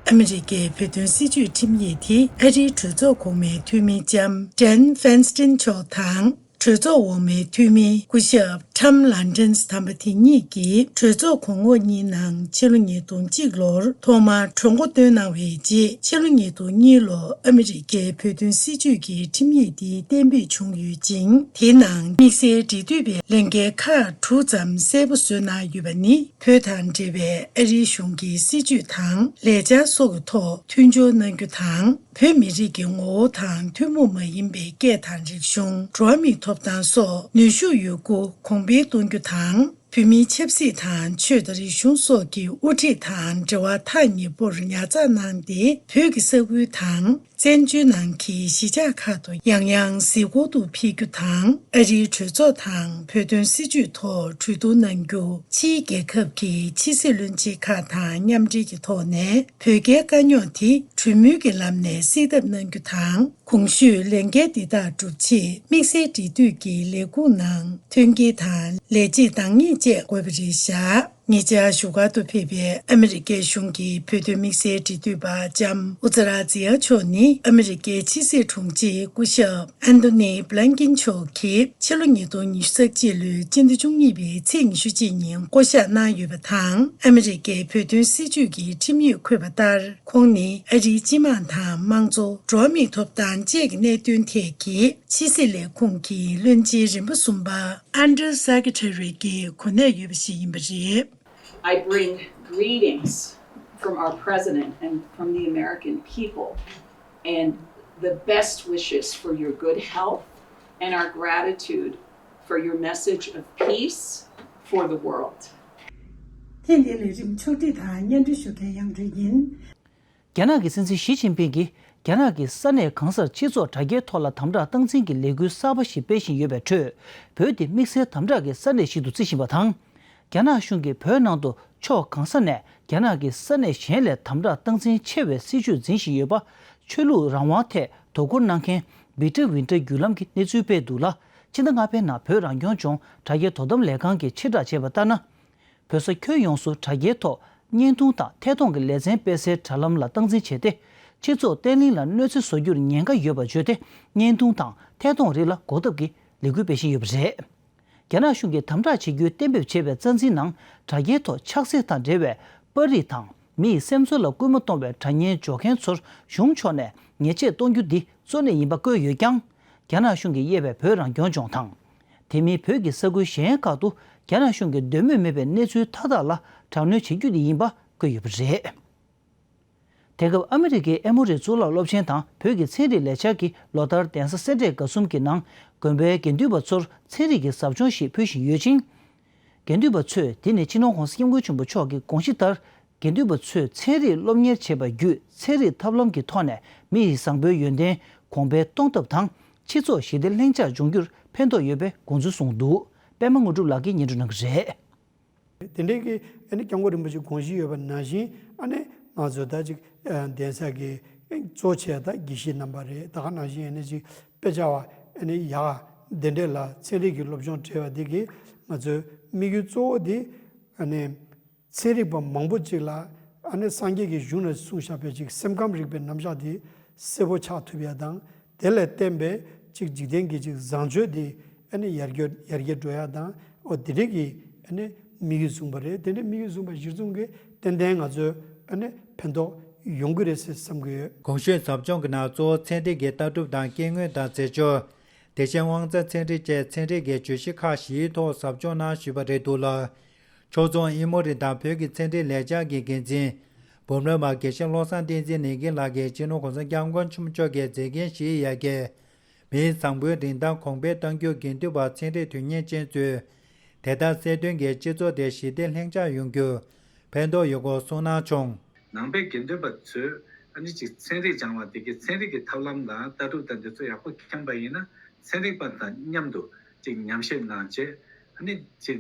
ཨ་མི་རི་ཀའི་བོད་དོན་སྲིད་བྱུས་ཁྲིམས་ཡིག་དེ་ཨ་རིའི་གྲོས་ཚོགས་གོང་མའི་འཐུས་མི་ལྕམ་Dianne Feinstein མཆོག་དང་། གྲོས་ཚོགས་འོག་མའི་འཐུས་མི་སྐུ་ཞབས་Tom Lantos དམ་པ་དེ་ཉིད་ཀྱིས་གྲོས་ཚོགས་གོང་འོག་གཉིས་ནང་ཕྱི་ལོ་ཉིས་སྟོང་གཅིག་ལོར་ཐོག་མར་གྲོས་འགོ་བཏོན་གནང་བའི་རྗེས། ཕྱི་ལོ་ཉིས་སྟོང་གཉིས་ལོར་ཨ་མི་རི་ཀའི་བོད་དོན་སྲིད་བྱུས་ཀྱི་ཁྲིམས་ཡིག་དེ་གཏན་འབེབས་བྱུང་ཡོད་ཅིང་། དེའི་ནང་དམིགས་བསལ་འབྲེལ་མཐུད་པའི་ལས་འགན་ཁག་དྲུག་ཙམ་གསལ་པོ་བཟོས་གནང་ཡོད་པ་ནི། བོད་དང་འབྲེལ་བའི་ཨ་རིའི་གཞུང་གི་སྲིད་བྱུས་དང་ལས་འཆར་སོགས་ཀྱི་ཐོག་མཐུན་སྦྱོར་གནང་རྒྱུ་དང་། བོད་མི་རིགས་ཀྱི་ངོ་བོ་དང་ཐུན་མོང་མ་ཡིན་པའི་སྐད་དང་རིག་གཞུང་། འགྲོ་བ་མིའི་ཐོབ་ཐང་སོགས་ནུས་ཤུགས་ཡོད་རྒུ་གོང་འཕེལ་གཏོང་རྒྱུ་དང་། བོད་མིའི་ཆབ་སྲིད་དང་ཆོས་དང་རིག་གཞུང་སོགས་ཀྱི་དབུ་ཁྲིད་དང་འབྲེལ་བ་ཐག་ཉེ་པོར་ཉར་ཚགས་གནང་སྟེ། བོད་ཀྱི་ས་ཁུལ་དང་བཙན་བྱོལ་ནང་གི་གཞིས་ཆགས་ཁག་ཏུ་ཡང་ཡང་གཟིགས་སྐོར་དུ་ཕེབས་རྒྱུ་དང་། ཨ་རིའི་གྲོས་ཚོགས་དང་བོད་དོན་སྲིད་བྱུས་ཐོག་གྲོས་བསྡུར་གནང་རྒྱུ། ཕྱིའི་རྒྱལ་ཁབ་ཀྱི་ཕྱི་སྲིད་བློན་ཆེན་ཁག་དང་མཉམ་འབྲེལ་གྱི་ཐོག་ནས་བོད་རྒྱའི་དཀའ་རྙོག་དེ་གྲོས་མོལ་གྱི་ལམ་ནས་སེལ་ཐབས་གནང་རྒྱུ་དང་། གོང་ཞུས་ལས་འགན་འདི་དག་སྒྲུབ་ཆེད་དམིགས་བསལ་འབྲེལ་མཐུད་ཀྱི་ལས་ཁུངས་ནང་མཐུན་རྐྱེན་དང་ལས་བྱེད་འདང་ངེས་བཅས་དགོས་པ་རེད་བཞག་ཉེ་ཆར་བཞུགས་སྒར་དུ་ཕེབས་པའི་ཨ་མི་རི་ཀའི་གཞུང་གི་བོད་དོན་དམིགས་བསལ་འབྲེལ་མཐུད་པ་ལྕམ་ཨུ་ཛ་ར་ཛི་ཡ་མཆོག་ནི་ཨ་མི་རི་ཀའི་ཕྱི་སྲིད་དྲུང་ཆེ་སྐུ་ཞབས་ཨན་ཐོ་ནི་བྷི་ལན་ཀིན་མཆོག་གིས་ཕྱི་ལོ་ཉིས་སྟོང་ཉི་ཤུ་རྩ་གཅིག་ལོའི་སྤྱི་ཟླ་བཅུ་གཉིས་པའི་ཚེས་ཉི་ཤུ་གཅིག་ཉིན་བསྐོ་གཞག་གནང་ཡོད་པ་དང་། ཨ་མི་རི་ཀའི་བོད་དོན་སྲིད་བྱུས་ཀྱི་ཁྲིམས་ཡིག་འཁོད་པ་ལྟར། ཁོང་ནི་ཨ་རིའི་སྤྱི་དམངས་དང་དམངས་གཙོ། འགྲོ་བ་མིའི་ཐོབ་ཐང་བཅས་ཀྱི་གནད་དོན་ཐད་ཀྱི་ཕྱི་སྲིད་ལས་ཁུངས་ཀྱི་བློན་ཆེན་རིམ་པ་གསུམ་པ། Under Secretary གྱི་གོ་གནས་ཡོད་པ་ཞིག་ཡིན་པ་རེད། I bring greetings from our president and from the American people and the best wishes for your good health and our gratitude for your message of peace for the world. ཐེངས་འདིའི་ལས་རིམ་ཕྱོགས་སྒྲིག་དང་སྙན་སྒྲོན་ཞུ་མཁན་དབྱངས་སྒྲོན་ཡིན། རྒྱ་ནག་གི་སྲིད་འཛིན་ཞི་ཅིན་ཕིང་གིས་རྒྱ་ནག་གི་ས་གནས་གང་སར་སྤྱི་ཚོགས་དྲ་རྒྱའི་ཐོག་ལ་དམ་དྲག་སྟངས་འཛིན་གྱི་ལས་འགུལ་གསར་པ་ཞིག་སྤེལ་བཞིན་ཡོད་པའི་ཁྲོད། བོད་དེ་དམིགས་བསལ་དམ་དྲག་གི་ས་གནས་ཤིག་ཏུ་བརྩི་བཞིན་པ་དང་། རྒྱ་ནག་གཞུང་གིས་བོད་ནང་དུ་ཕྱོགས་གང་ས་ནས་རྒྱ་ནག་གི་ས་གནས་གཞན་ལས་དམ་དྲག་སྟངས་འཛིན་ཆེ་བའི་སྲིད་བྱུས་འཛིན་བཞིན་ཡོད་པ། ཆོས་ལུགས་རང་དབང་ཐད་དོ་ཁུར་གནང་མཁན་བི་ཀྲི་ཝིན་ཀྲི་བརྒྱུད་ལམ་གྱི་གནས་ཚུལ་སྤེལ་འདུག་ལ། ཕྱི་ཟླ་ལྔ་པའི་ནང་བོད་རང་སྐྱོང་ལྗོངས་དྲ་རྒྱའི་དོ་དམ་ལས་ཁང་གིས་ཕྱིར་བསྒྲགས་བྱས་པ་ལྟར་ན། བོད་ས་ཁྱོན་ཡོངས་སུ་དྲ་རྒྱའི་ཐོག་བརྙན་ཐུང་དང་ཐད་གཏོང་གི་ལེ་ཚན་སྤེལ་སའི་དྲ་ལམ་ལ་སྟངས་འཛིན་བྱས་ཏེ། སྤྱི་ཚོགས་བརྟན་ལྷིང་ལ་གནོད་འཚེ་བཟོ་རྒྱུར་ཉེན་ཁ་ཡོད་པ་བརྗོད་དེ། བརྙན་ཐུང་དང་ཐད་གཏོང་རིགས་ལ་འགོག་ཐབས་ཀྱི་ལས་འགུལ་སྤེལ་བཞིན་ཡོད་པ་རེད། རྒྱ་ནག་གཞུང་གིས་དམ་དྲག་བྱེད་རྒྱུའི་གཏན་འབེབས་བྱས་པའི་རྩ་འཛིན་ནང་། དྲ་རྒྱའི་ཐོག་ཆགས་སྲེད་དང་འབྲེལ་བའི་པར་རིས་དང་། མི་ཡི་སེམས་ཚོར་ལ་སྐུལ་མ་གཏོང་བའི་དྲ་བརྙན་འཇོག་མཁན་ཚོར་གཞུང་ཕྱོགས་ནས་ཉེས་ཆད་གཏོང་རྒྱུ་འདི་གཙོ་གནད་ཡིན་པ་བཀོད་ཡོད་ཀྱང་། རྒྱ་ནག་གཞུང་གིས་དབྱེ་བའི་བོད་རང་སྐྱོང་ལྗོངས་དང་། དེ་མིན་བོད་ཀྱི་ས་ཁུལ་གཞན་ཁག་ཏུ་རྒྱ་ནག་གཞུང་གིས་འདོད་མོས་མེད་པའི་གནས་ཚུལ་མཐའ་དག་ལ་དྲག་གནོན་བྱེད་རྒྱུ་དེ་ཡིན་པ་བཀོད་ཡོད་པ་རེད། དེང་སྐབས་ཨ་མི་རི་ཀའི་ཨེ་མོ་རི་གཙུག་ལག་སློབ་ཆེན་དང་བོད་ཀྱི་ཚན་རིག་ལས་འཆར་གྱིས་ལོ་ལྟར་གདན་ས་སེ་འབྲས་དགའ་གསུམ་གྱི་ནང་དགོན་པའི་དགེ་འདུན་པ་ཚོར་ཚན་རིག་གི་ཟབ་སྦྱོང་ཞིག་ཕུལ་བཞིན་ཡོད་ཅིང་། དགེ་འདུན་པ་ཚོས་དེ་ནི་སྤྱི་ནོར་༸གོང་ས་༸སྐྱབས་མགོན་ཆེན་པོ་མཆོག་གི་དགོངས་གཞི་ལྟར། དགེ་འདུན་པ་ཚོས་ཚན་རིག་སློབ་གཉེར་བྱེད་པ་བརྒྱུད་ཚན་རིག་ཐབས་ལམ་གྱི་ཐོག་ནས་མི་ཡི་བཟང་པོའི་ཡོན་ཏན་གོང་འཕེལ་གཏོང་ཐབས་དང་སྤྱི་ཚོགས་ཞི་བདེ་ལྷིང་འཇགས་འབྱུང་རྒྱུར་ཕན་ཐོགས་ཡོད་པའི་དགོངས་ཚུལ་གསུངས་འདུག་པད་མ་དངོས་གྲུབ་ལགས་ཀྱིས་སྙན་སྒྲོན་གནང་གི་རེད། དེ་འདྲའི་གི་ཨ་ནི་སྐྱབས་མགོན་རིན་པོ་ཆེ་དགོངས་གཞི་ཡོད་པ་ནང་བཞིན་ཨ་ནི་ང་ཚོ་ད་ཅིག་གདན་ས་གི་གཙོ་ཆེ་ད་དགེ་བཤེས་རྣམ་པ་རེད། ད་ག་ནང་བཞིན་ཨ་ནི་ཅིག་དཔེ་ཆ་བ་ཨ་ནི་ཡག་དེ་འདྲས་ལ་ཚན་རིག་གི་སློབ་སྦྱོང་སྤྲད་པ་འདི་གིས་ང་ཚོའི་དམིགས་ཡུལ་གཙོ་བོ་འདི་ཨ་ནི། ཚན་རིག་པ་མང་པོ་ཅིག་ལ་ཨ་ནི་སངས་རྒྱས་ཀྱི་གཞུང་ནས་གསུངས་བཞག་པའི་ཅིག་སེམས་ཁམས་རིག་པའི་རྣམ་གཞག་དེ་གསལ་པོ་ཆགས་ཐུབ་ཡ་དང་དེ་ལས་བརྟེན་པའི་ཅིག་འཇིག་རྟེན་གྱི་ཅིག་བཟང་སྤྱོད་དེ་ཨ་ནི་ཡར་རྒྱས་ཡར་རྒྱས་འགྲོ་ཡ་དང་འོ་དེ་འདྲས་ཀྱི་ཨ་ནི་དམིགས་ཡུལ་བཟུང་པ་རེད། དེ་འདྲས་དམིགས་ཡུལ་བཟུང་པ་གཞིར་བཟུང་གི་ ཏན་ཏན་ང་ཚོས་ཨ་ནི་ཕན་ཐོགས་ཡོང་གི་རེད་ཟེར་བསམ་གྱི་ཡོད། གོང་ཞུས་ཟབ་སྦྱོང་གི་ནང་གཙོ་བོ་ཚན་རིག་གི་ལྟ་གྲུབ་དང་སྐྱེ་དངོས་དང་རྫས་སྦྱོར། དེ་བཞིན་དབང་རྩ་ཚན་རིག་བཅས་ཚན་རིག་གི་བརྗོད་གཞི་ཁག་བཞིའི་ཐོག་ཟབ་སྦྱོང་གནང་ཞུས་པ་རེད་འདུག་ལ། ཕྱོགས་མཚུངས་ཨི་མོ་རི་དང་བོད་ཀྱི་ཚན་རིག་ལས་འཆར་གྱི་འགན་འཛིན་འབུམ་རམས་པ་དགེ་བཤེས་བློ་བཟང་བསྟན་འཛིན་ལེགས་སྐྱིད་ལགས་ཀྱིས་སྤྱི་ནོར་༸གོང་ས་༸སྐྱབས་མགོན་ཆེན་པོ་མཆོག་གི་མཛད་འགན་བཞིའི་ཡ་གྱལ། མིའི་བཟང་པོའི་རིན་ཐང་གོང་འཕེལ་གཏང་རྒྱུར་དགེ་འདུན་པ་ཚན་རིག་དོན་གཉེར་ཅན་ཚོས་དེ་ལྟར་གསལ་སྟོན་གྱིས་སྤྱི་ཚོགས་དེ་ཞི་བདེ་ལྷིང་འཇགས་ཡོང་རྒྱུར་ཕན་ཐོགས་ཡོད་སྐོར་གསུངས་གནང་བྱུང་། ནང་པའི་དགེ་འདུན་པ་ཚོས་ཨ་ནི་ཅིག་ཚན་རིག་སྦྱང་བ་དེ་གའི་ཚན་རིག་གི་ཐབས་ལམ་དང་ལྟ་གྲུབ་དང་འདི་ཚོ་ཡག་པོ་མཁྱེན་པ་ཡིན་ན་ཚན་རིག་པ་དང་མཉམ་དུ་ཅིག་ཉམས་ཞིབ་གནང་བྱས་ཨ་ནི་ཅིག་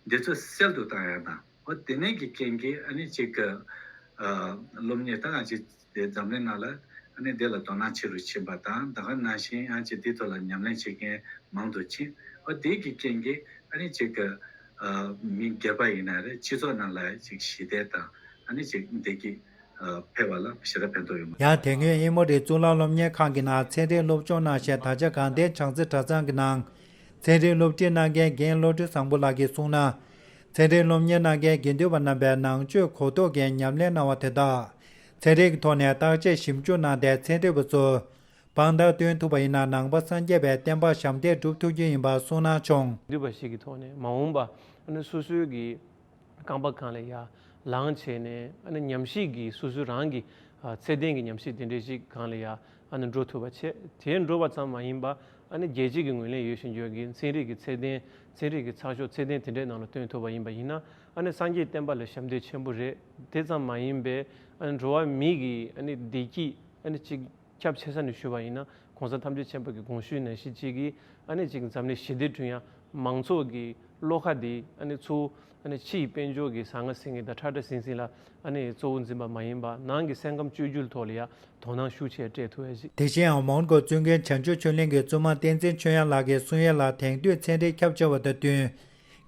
འདི་ཚོ་གསལ་དུ་བཏང་ཡ་དང་། འོ་དེ་ནས་ཀྱི་རྐྱེན་གྱིས་ཨ་ནི་ཅིག་གི་ཨ་སློབ་གཉེར་ད་ང་ཅིག་དེ་འཛམ་གླིང་ནང་ལ་ཨ་ནི་དེ་ལ་དོ་སྣང་ཆེ་རུ་ཕྱིན་པ་དང་ད་ག་ནང་བཞིན་ཨ་ཅིག་དེ་ཐོག་ལ་ཉམས་ལེན་བྱེད་མཁན་མང་དུ་ཕྱིན། འོ་དེ་གི་རྐྱེན་གྱིས་ཨ་ནི་ཅིག་གི་ཨ་མི་སྒེར་པ་ཡིན་ན་རེད་སྤྱི་ཚོགས་ནང་ལ་ཅིག་ཞི་བདེ་དང་ཨ་ནི་ཅིག་བདེ་སྐྱིད་ཨ་འཕེལ་བ་ལ་ཞེ་དྲག་ཕན་ཐོགས་ཡོང་གི་ཡང་དེ་སྔོན་ཨེ་མོ་རི་གཙུག་ལག་སློབ་གཉེར་ཁང་གི་ནང་ཚན་རིག་སློབ་སྦྱོང་གནང་བཞིན་ད་ཆ་དགའ་ལྡན་བྱང་རྩེ་གྲྭ་ཚང་གི་ནང་ཚན་རིག་སློབ་ཁྲིད་གནང་མཁན་རྒན་བློ་གྲོས་བཟང་པོ་ལགས་ཀྱིས་གསུངས་ན། ཚན་རིག་སློབ་གཉེར་གནང་མཁན་དགེ་འདུན་པ་རྣམ་པས་ནང་ཆོས་གོ་རྟོགས་ཀྱི་ཉམས་ལེན་གནང་བ་དེ་དག་ཚན་རིག་གི་ཐོག་ནས་བརྟག་དཔྱད་ཞིབ་འཇུག་གནང་སྟེ་ཚན་རིག་པ་ཚོར་དཔང་རྟགས་སྟོན་ཐུབ་པ་ཡིན་ན་ནང་པ་སངས་རྒྱས་པའི་བསྟན་པ་ཞབས་འདེགས་སྒྲུབ་ཐུབ་རྒྱུ་ཡིན་པ་གསུངས་གནང་བྱུང་། དགེ་འདུན་པ་ཞིག་གི་ཐོག་ནས་མ་འོངས་པ་ཨ་ནི་སོ་སོའི་གི་རྐང་པ་སྒང་ལ་ཡར་ལངས་བྱས་ནས་ཨ་ནི་ཉམས་ཞིབ་ཀྱི་སོ་སོའི་རང་གི་ཨ་ཚད་ལྡན་གྱི་ཉམས་ཞིབ་དེ་འདྲ་ཞིག་སྒང་ལ་ཡར་ཨ་ནི་འགྲོ་ཐུབ་པ་བྱས། དེ་འགྲོ་བ་ཙམ་མ་ཡིན་པ་ཨ་ནི་རྒྱལ་སྤྱི་གི་ངོས་ལེན་ཡོད་བཞིན་བརྗོད་ཀྱི་ཚན་རིག་གི་ཚད་ལྡན་ཚན་རིག་གི་ཚགས་ཤོག་ཚད་ལྡན་དེ་འདྲའི་ནང་ལ་བཏོན་ཐུབ་པ་ཡིན་པ་ཡིན་ན་ཨ་ནི་སངས་རྒྱས་བསྟན་པ་ལ་ཞབས་འདེགས་ཆེན་པོ་རེད། དེ་ཙམ་མ་ཡིན་པའི་ཨ་ནི་འགྲོ་བ་མི་གི་ཨ་ནི་བདེ་སྐྱིད་ཨ་ནི་གཅིག་ཁྱབ་ཆེ་ས་ནས་ཞུས་པ་ཡིན་ན་གོང་ས་ཐམས་ཅད་མཁྱེན་པ་གི་དགོངས་ཞུ་ནང་བཞིན་གཅིག་གིས་ཨ་ནི་གཅིག་འཛམ་གླིང་ཞི་བདེ་བསྐྲུན་ཡ་མང་ཚོགས་ཀྱི་བློ་ཁ་དེ་ཨ་ནི་ཚུར་ཨ་ནི་ཕྱི་ཡི་དཔལ་འབྱོར་གྱི་ཟང་ངེ་ཟིང་ངེ་དང་ཁྲ་ཁྲ་ཟིང་ཟིང་ལ་ཨ་ནི་གཙོ་བོ་འཛིན་པ་མ་ཡིན་པ་ནང་གི་སེམས་ཁམས་བཅོས་བསྒྱུར་ཐོག་ལ་ཡ་དོ་སྣང་ཤུགས་ཆེ་སྤྲད་ཐུབ་ཡ་ཞིག་དེ་བཞིན་ཡང་མོན་གྷོ་བཙུན་དགོན་བྱང་ཆུབ་ཆོས་གླིང་གི་བཙུན་མ་བསྟན་འཛིན་ཆོས་དབྱངས་ལགས་ཀྱིས་གསུང་ཡ་ལ་དེང་དུས་ཚན་རིག་ཁྱབ་ཆེ་བ་དང་བསྟུན།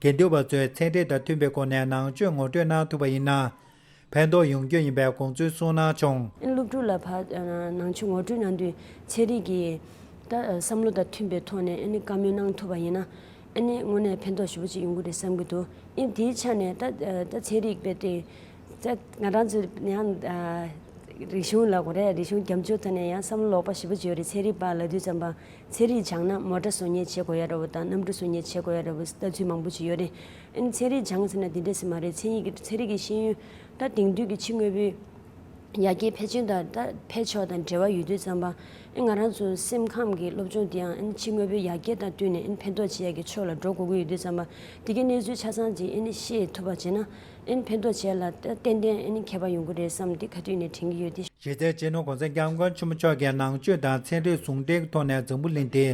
དགེ་འདུན་པ་ཚོས་ཚན་རིག་དང་མཐུན་པའི་སྒོ་ནས་ནང་ཆོས་ངོ་སྤྲོད་གནང་ཐུབ་པ་ཡིན་ན། ཕན་ཐོགས་ཡོང་རྒྱུ་ཡིན་པའི་དགོངས་ཚུལ་གསུངས་གནང་བྱུང་། སློབ་ཕྲུག་ལ་ཕར་ནང་ཆོས་ངོ་སྤྲོད་གནང་དུས་ཚན་རིག་གི་ད་བསམ་བློ་དང་མཐུན་པའི་ཐོག་ནས་ཨ་ནི་བཀའ་མོལ་གནང་ཐུབ་པ་ཡིན་ན་ཨ་ནི་དངོས་གནས་ཕན་ཐོགས་ཞེ་པོ་ཅིག་ཡོང་གི་རེད་བསམ་གྱི་འདུག་ཨ་ནི་དེའི་ཆ་ནས་ད་ད་ཚན་རིག་པའི་སྟེང་ད་ང་རང་ཚོ་ཡང་རིག་གཞུང་ལ་གོ་རེད། རིག་གཞུང་རྒྱ་མཚོའི་ཐོག་ནས་ཡང་བསམ་བློ་ལོག་པ་ཞེ་པོ་ཅིག་ཡོད་རེད། ཚན་རིག་པ་ལབ་དུས་ཙམ་པ། ཚན་རིག་སྦྱངས་ན་མོ་ཊ་བཟོ་མཁན་བྱེད་དགོས་ཡ་འདྲ་བོ་དང་གནམ་གྲུ་བཟོ་མཁན་བྱེད་དགོས་ཡ་འདྲ་བོ་ལྟ་ཚུལ་མང་པོ་ཅིག་ཡོད་རེད། ཨ་ནི་ཚན་རིག་སྦྱངས་ཟེར་ན་དེ་འདྲས་ཟེར་མ་རེད། ཚན་རིག་གི་ཚན་རིག་གི་ཤེས་ཡོན་ད་དེང་དུས་ཀྱི་ཕྱི་དངོས་པོའི་ཡར་རྒྱས་འཕེལ་ཕྱིན་དང་ད་འཕེལ་ཕྱོགས་དང་འབྲེལ་བ་ཡོད་དུས་ཙམ་པ། ཨ་ང་རང་ཚོ་སེམས་ཁམས་ཀྱི་སློབ་སྦྱོང་དེ་ཡང་ཨ་ནི་ཕྱི་དངོས་པོའི་ཡར་རྒྱས་དང་བསྟུན་ནས་ཨ་ནི་ཕན་ཐོགས་བྱེད་ཡ་གི་ཕྱོགས་ལ་འགྲོ་དགོས་ཀྱི་ཡོད་དུས་ཙམ་པ། དེ་གའི་གནས་ཚུལ་ཆ་ཚང་ཅིག་ཨ་ནི་ཤེས་ཐུབ་པ་བྱས་ན་ཨ་ནི་ཕན་ཐོགས་བྱེད་ཡ་ལ་ད་ཏན་ཏན་ཨ་ནི་ཁྱད་པར་ཡོང་གི་རེད་བསམ་སྟེ་ཁ་ཐུག་ནས་དྲན་གྱི་ཡོད་དེ། གཞི་རྩའི་སྤྱི་ནོར་༸གོང་ས་༸སྐྱབས་མགོན་ཆེན་པོ་མཆོག་གིས་ནང་ཆོས་དང་ཚན་རིག་ཟུང་འབྲེལ་གྱི་ཐོག་ནས་འཛམ་བུ་གླིང་འདི་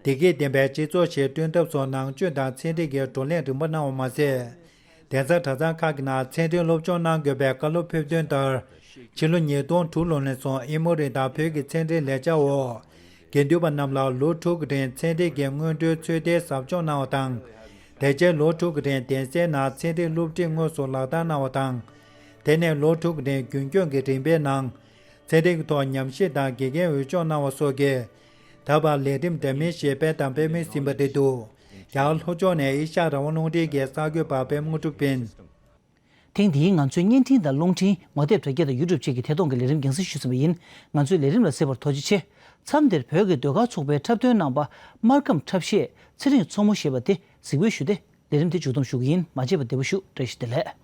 བདེ་སྐྱིད་ལྡན་པའི་སྤྱི་ཚོགས་ཤིག་བསྐྲུན་ཐབས་སུ་ནང་ཆོས་དང་ཚན་རིག་གི་བགྲོ་གླེང་རིམ་པ་གནང་བ་མ་ཟད། གདན་ས་གྲྭ་ཚང་ཁག་གི་ནང་ཚན་རིག་སློབ་སྦྱོང་གནང་དགོས་པའི་བཀའ་སློབ་ཕེབས་དོན་ལྟར། ཕྱི་ལོ་ཉིས་སྟོང་དྲུག་ལོ་ནས་བཟུང་ཨི་མོ་རི་དང་བོད་ཀྱི་ཚན་རིག་ལས་འཆར་འོག་དགེ་འདུན་པ་རྣམས་ལ་ལོ་དྲུག་གི་རིང་ཚན་རིག་གི་སྔོན་འགྲོའི་ཚོད་ལྟའི་ཟབ་སྦྱོང་གནང་བ་དང་། དེ་རྗེས་ལོ་དྲུག་གི་རིང་གདན་སའི་ནང་ཚན་རིག་སློབ་ཁྲིད་དངོས་སུ་ལག་བསྟར་གནང་བ་དང་། དེ་ནས་ལོ་དྲུག་གི་རིང་རྒྱུན་སྐྱོང་གི་རིམ་པའི་ནང་། ཚན་རིག་གི་ཐོག་ཉམས་ཞིབ་དང་དགེ་རྒན་འོས་སྦྱོང་གནང་བ་སོགས་ཀྱིས། ད་བར་ལས་རིམ་འདྲ་མིན་ཞིག་སྤེལ་དང་སྤེལ་མུས་ཡིན་པ་རེད་འདུག་ཡང་ལྷོ་ཕྱོགས་ནས་ཨེ་ཤ་ཡ་རང་དབང་རླུང་འཕྲིན་གྱི་གསར་འགོད་པ་པད་མ་དངོས་གྲུབ་ཡིན། ཐེངས་འདིའི་ང་ཚོའི་བརྙན་འཕྲིན་དང་རླུང་འཕྲིན་ངོ་དེབ་དྲ་རྒྱ་དང་ཡུ་ཊུབ་བཅས་ཀྱི་ཐད་གཏོང་གི་ལས་རིམ་རྒྱང་སྲིང་ཞུས་ཟིན་པ་ཡིན། ང་ཚོའི་ལས་རིམ་ལ་གཟིགས་པར་ཐུགས་རྗེ་ཆེ། མཚམས་འདིར་བོད་ཀྱི་ཟློས་གར་ཚོགས་པའི་འཁྲབ་སྟོན་གནང་པ་སྨར་ཁམས་འཁྲབ་གཞས་ཚེ་རིང་མཚོ་མོ་ཞེས་པ་དེ་གཟིགས་འབུལ་ཞུས་ཏེ་ལས་རིམ་དེ་མཇུག་བསྡོམས་ཞུ་གི་ཡིན། མ་མཇལ་བར་བདེ་པོ་བཞུགས། བཀྲ་ཤིས་བདེ་ལེགས།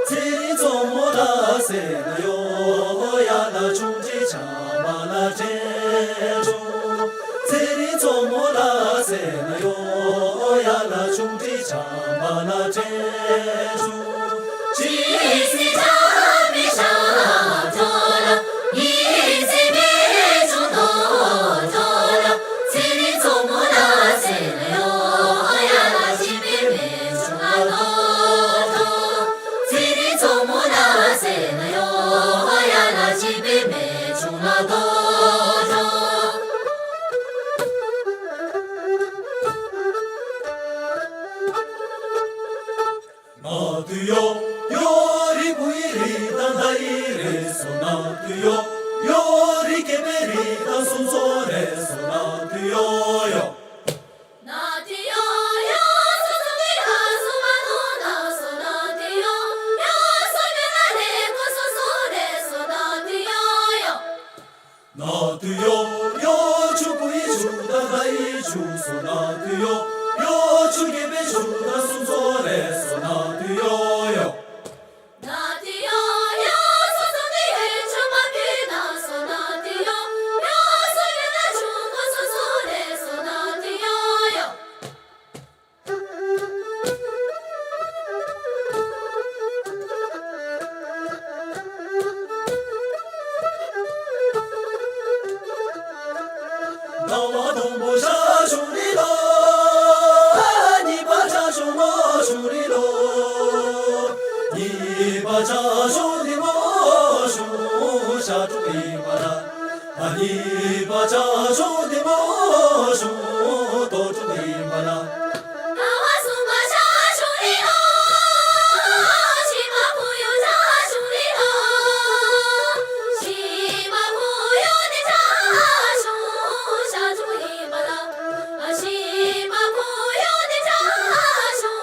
ཚེ་རིང་མཚོ་མོ་ལ་ཟེར་ན་ཡོ། ཡ་ལ་ཆུང་འདྲིས་ཆམ་པ་ལ་དྲན་བྱུང་། ཚེ་རིང་མཚོ་མོ་ལ་ཟེར་ན་ཡོ། ཡ་ལ་ཆུང་འདྲིས་ཆམ་པ་ལ་དྲན་བྱུང་། ཇི་སྲིད་འཁྲབ་པའི་ཞབས་བྲོ་ལ། ཉི་ཟེར་མེ་ཆུང་དོ་བྲོ་ལ། ཚེ་རིང་མཚོ་མོ་ལ་ཟེར་ན་ཡོ། ཡ་ལ་ཆེ་བའི་མེ་ཆུང་ལ་དོ་བྲོ། ཚེ་རིང་མཚོ་མོ་ལ་ཟེར་ན་ཡོ། ཡ་ལ་ཆེ་བའི་མེ་ཆུང་ལ་དོ་བྲོ། ན་དུ་ཡོ། ཡོ་རི་བུ་ཡི་རི་དང་ད་ཡི་རེ་སོ། ན་དུ་ཡོ། ཡོ་རི་སྐྱེས་པའི་རི་དང་སུམ་མཚོ་རེ་སོ། ན་དུ་ཡོ་ཡོ། ན་དུ་ཡོ་ཡོ། སོ་སོ་མི་ཧ་སོ་མ་ནོ་ན་སོ། ན་དུ་ཡོ་ཡོ། སོ་ཡོ་ན་རེ་ཀོ་སོ་སོ་རེ་སོ། ན་དུ་ཡོ་ཡོ། ན་དུ་ཡོ་ཡོ། ཆུ་བུ་ཡི་ཆུ་དང་ད་ཡི་ཆུ་སོ། ན་དུ་ཡོ་ཡོ། ཆུ་སྐྱེས་པའི་ཆུ་དང་སུམ་མཚོ་རེ་སོ། ན་དུ་ཡོ་ཡོ། ན་དུ་ཡོ་ཡོ། སོ་སོ་མི་ཧེ་ཆུ་མ་བུ་ན་སོ། ན་དུ་ཡོ་ཡོ། སོ་ཡོ་ན་ཆུ་ཀོ་སོ་སོ་རེ་སོ། ན་དུ་ཡོ་ཡོ། ཟླ་བ་དང་པོ་ཞ་ཞུ་རི་ལོ། གཉིས་པ་ཞ་ཞུ་མོ་ཞུ་རི་ལོ། གཉིས་པ་ཞ་ཞུ་རི་མོ་ཞུ་ཞ་དྲུག་ཡིན་པ་ལ། ཨ་གཉིས་པ་ཞ་ཞུ་རི་མོ་ཞུ་དོ་དྲུག་ཡིན་པ་ལ། ཟླ་བ་གསུམ་པ་ཞ་ཞུ་རི་ལོ། བཞི་པ་བུ་ཡུག་ཞ་ཞུ་རི་ལོ། བཞི་པ་བུ་ཡུག་དེ་ཞ་ཞུ་ཞ་དྲུག་ཡིན་པ་ལ། བཞི་པ་བུ་ཡུག་དེ་ཞ་ཞུ་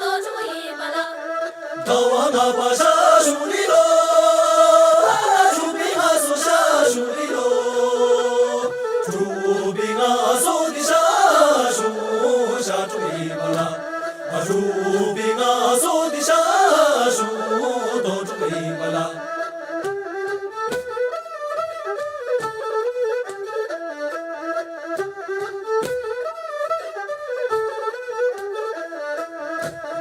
དོ་དྲུག་ཡིན་པ་ལ། ཟླ་བ་ལྔ་པ་ཞ་ཞུ་རི་ལོ། དྲུག་པའི་ང་སོ་ཞ་ཞུ་རི་ལོ། དྲུག་པའི་ང་སོ་དེ་ཞ་ཞུ་ཞ་དྲུག་ཡིན་པ་ལ། དྲུག་པའི་ང་སོ་དེ་ཞ་ཞུ་དོ་དྲུག་ཡིན་པ་ལ།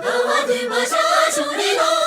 ཟླ་བ་བདུན་པ་ཞ་ཞུ་རི་ལོ།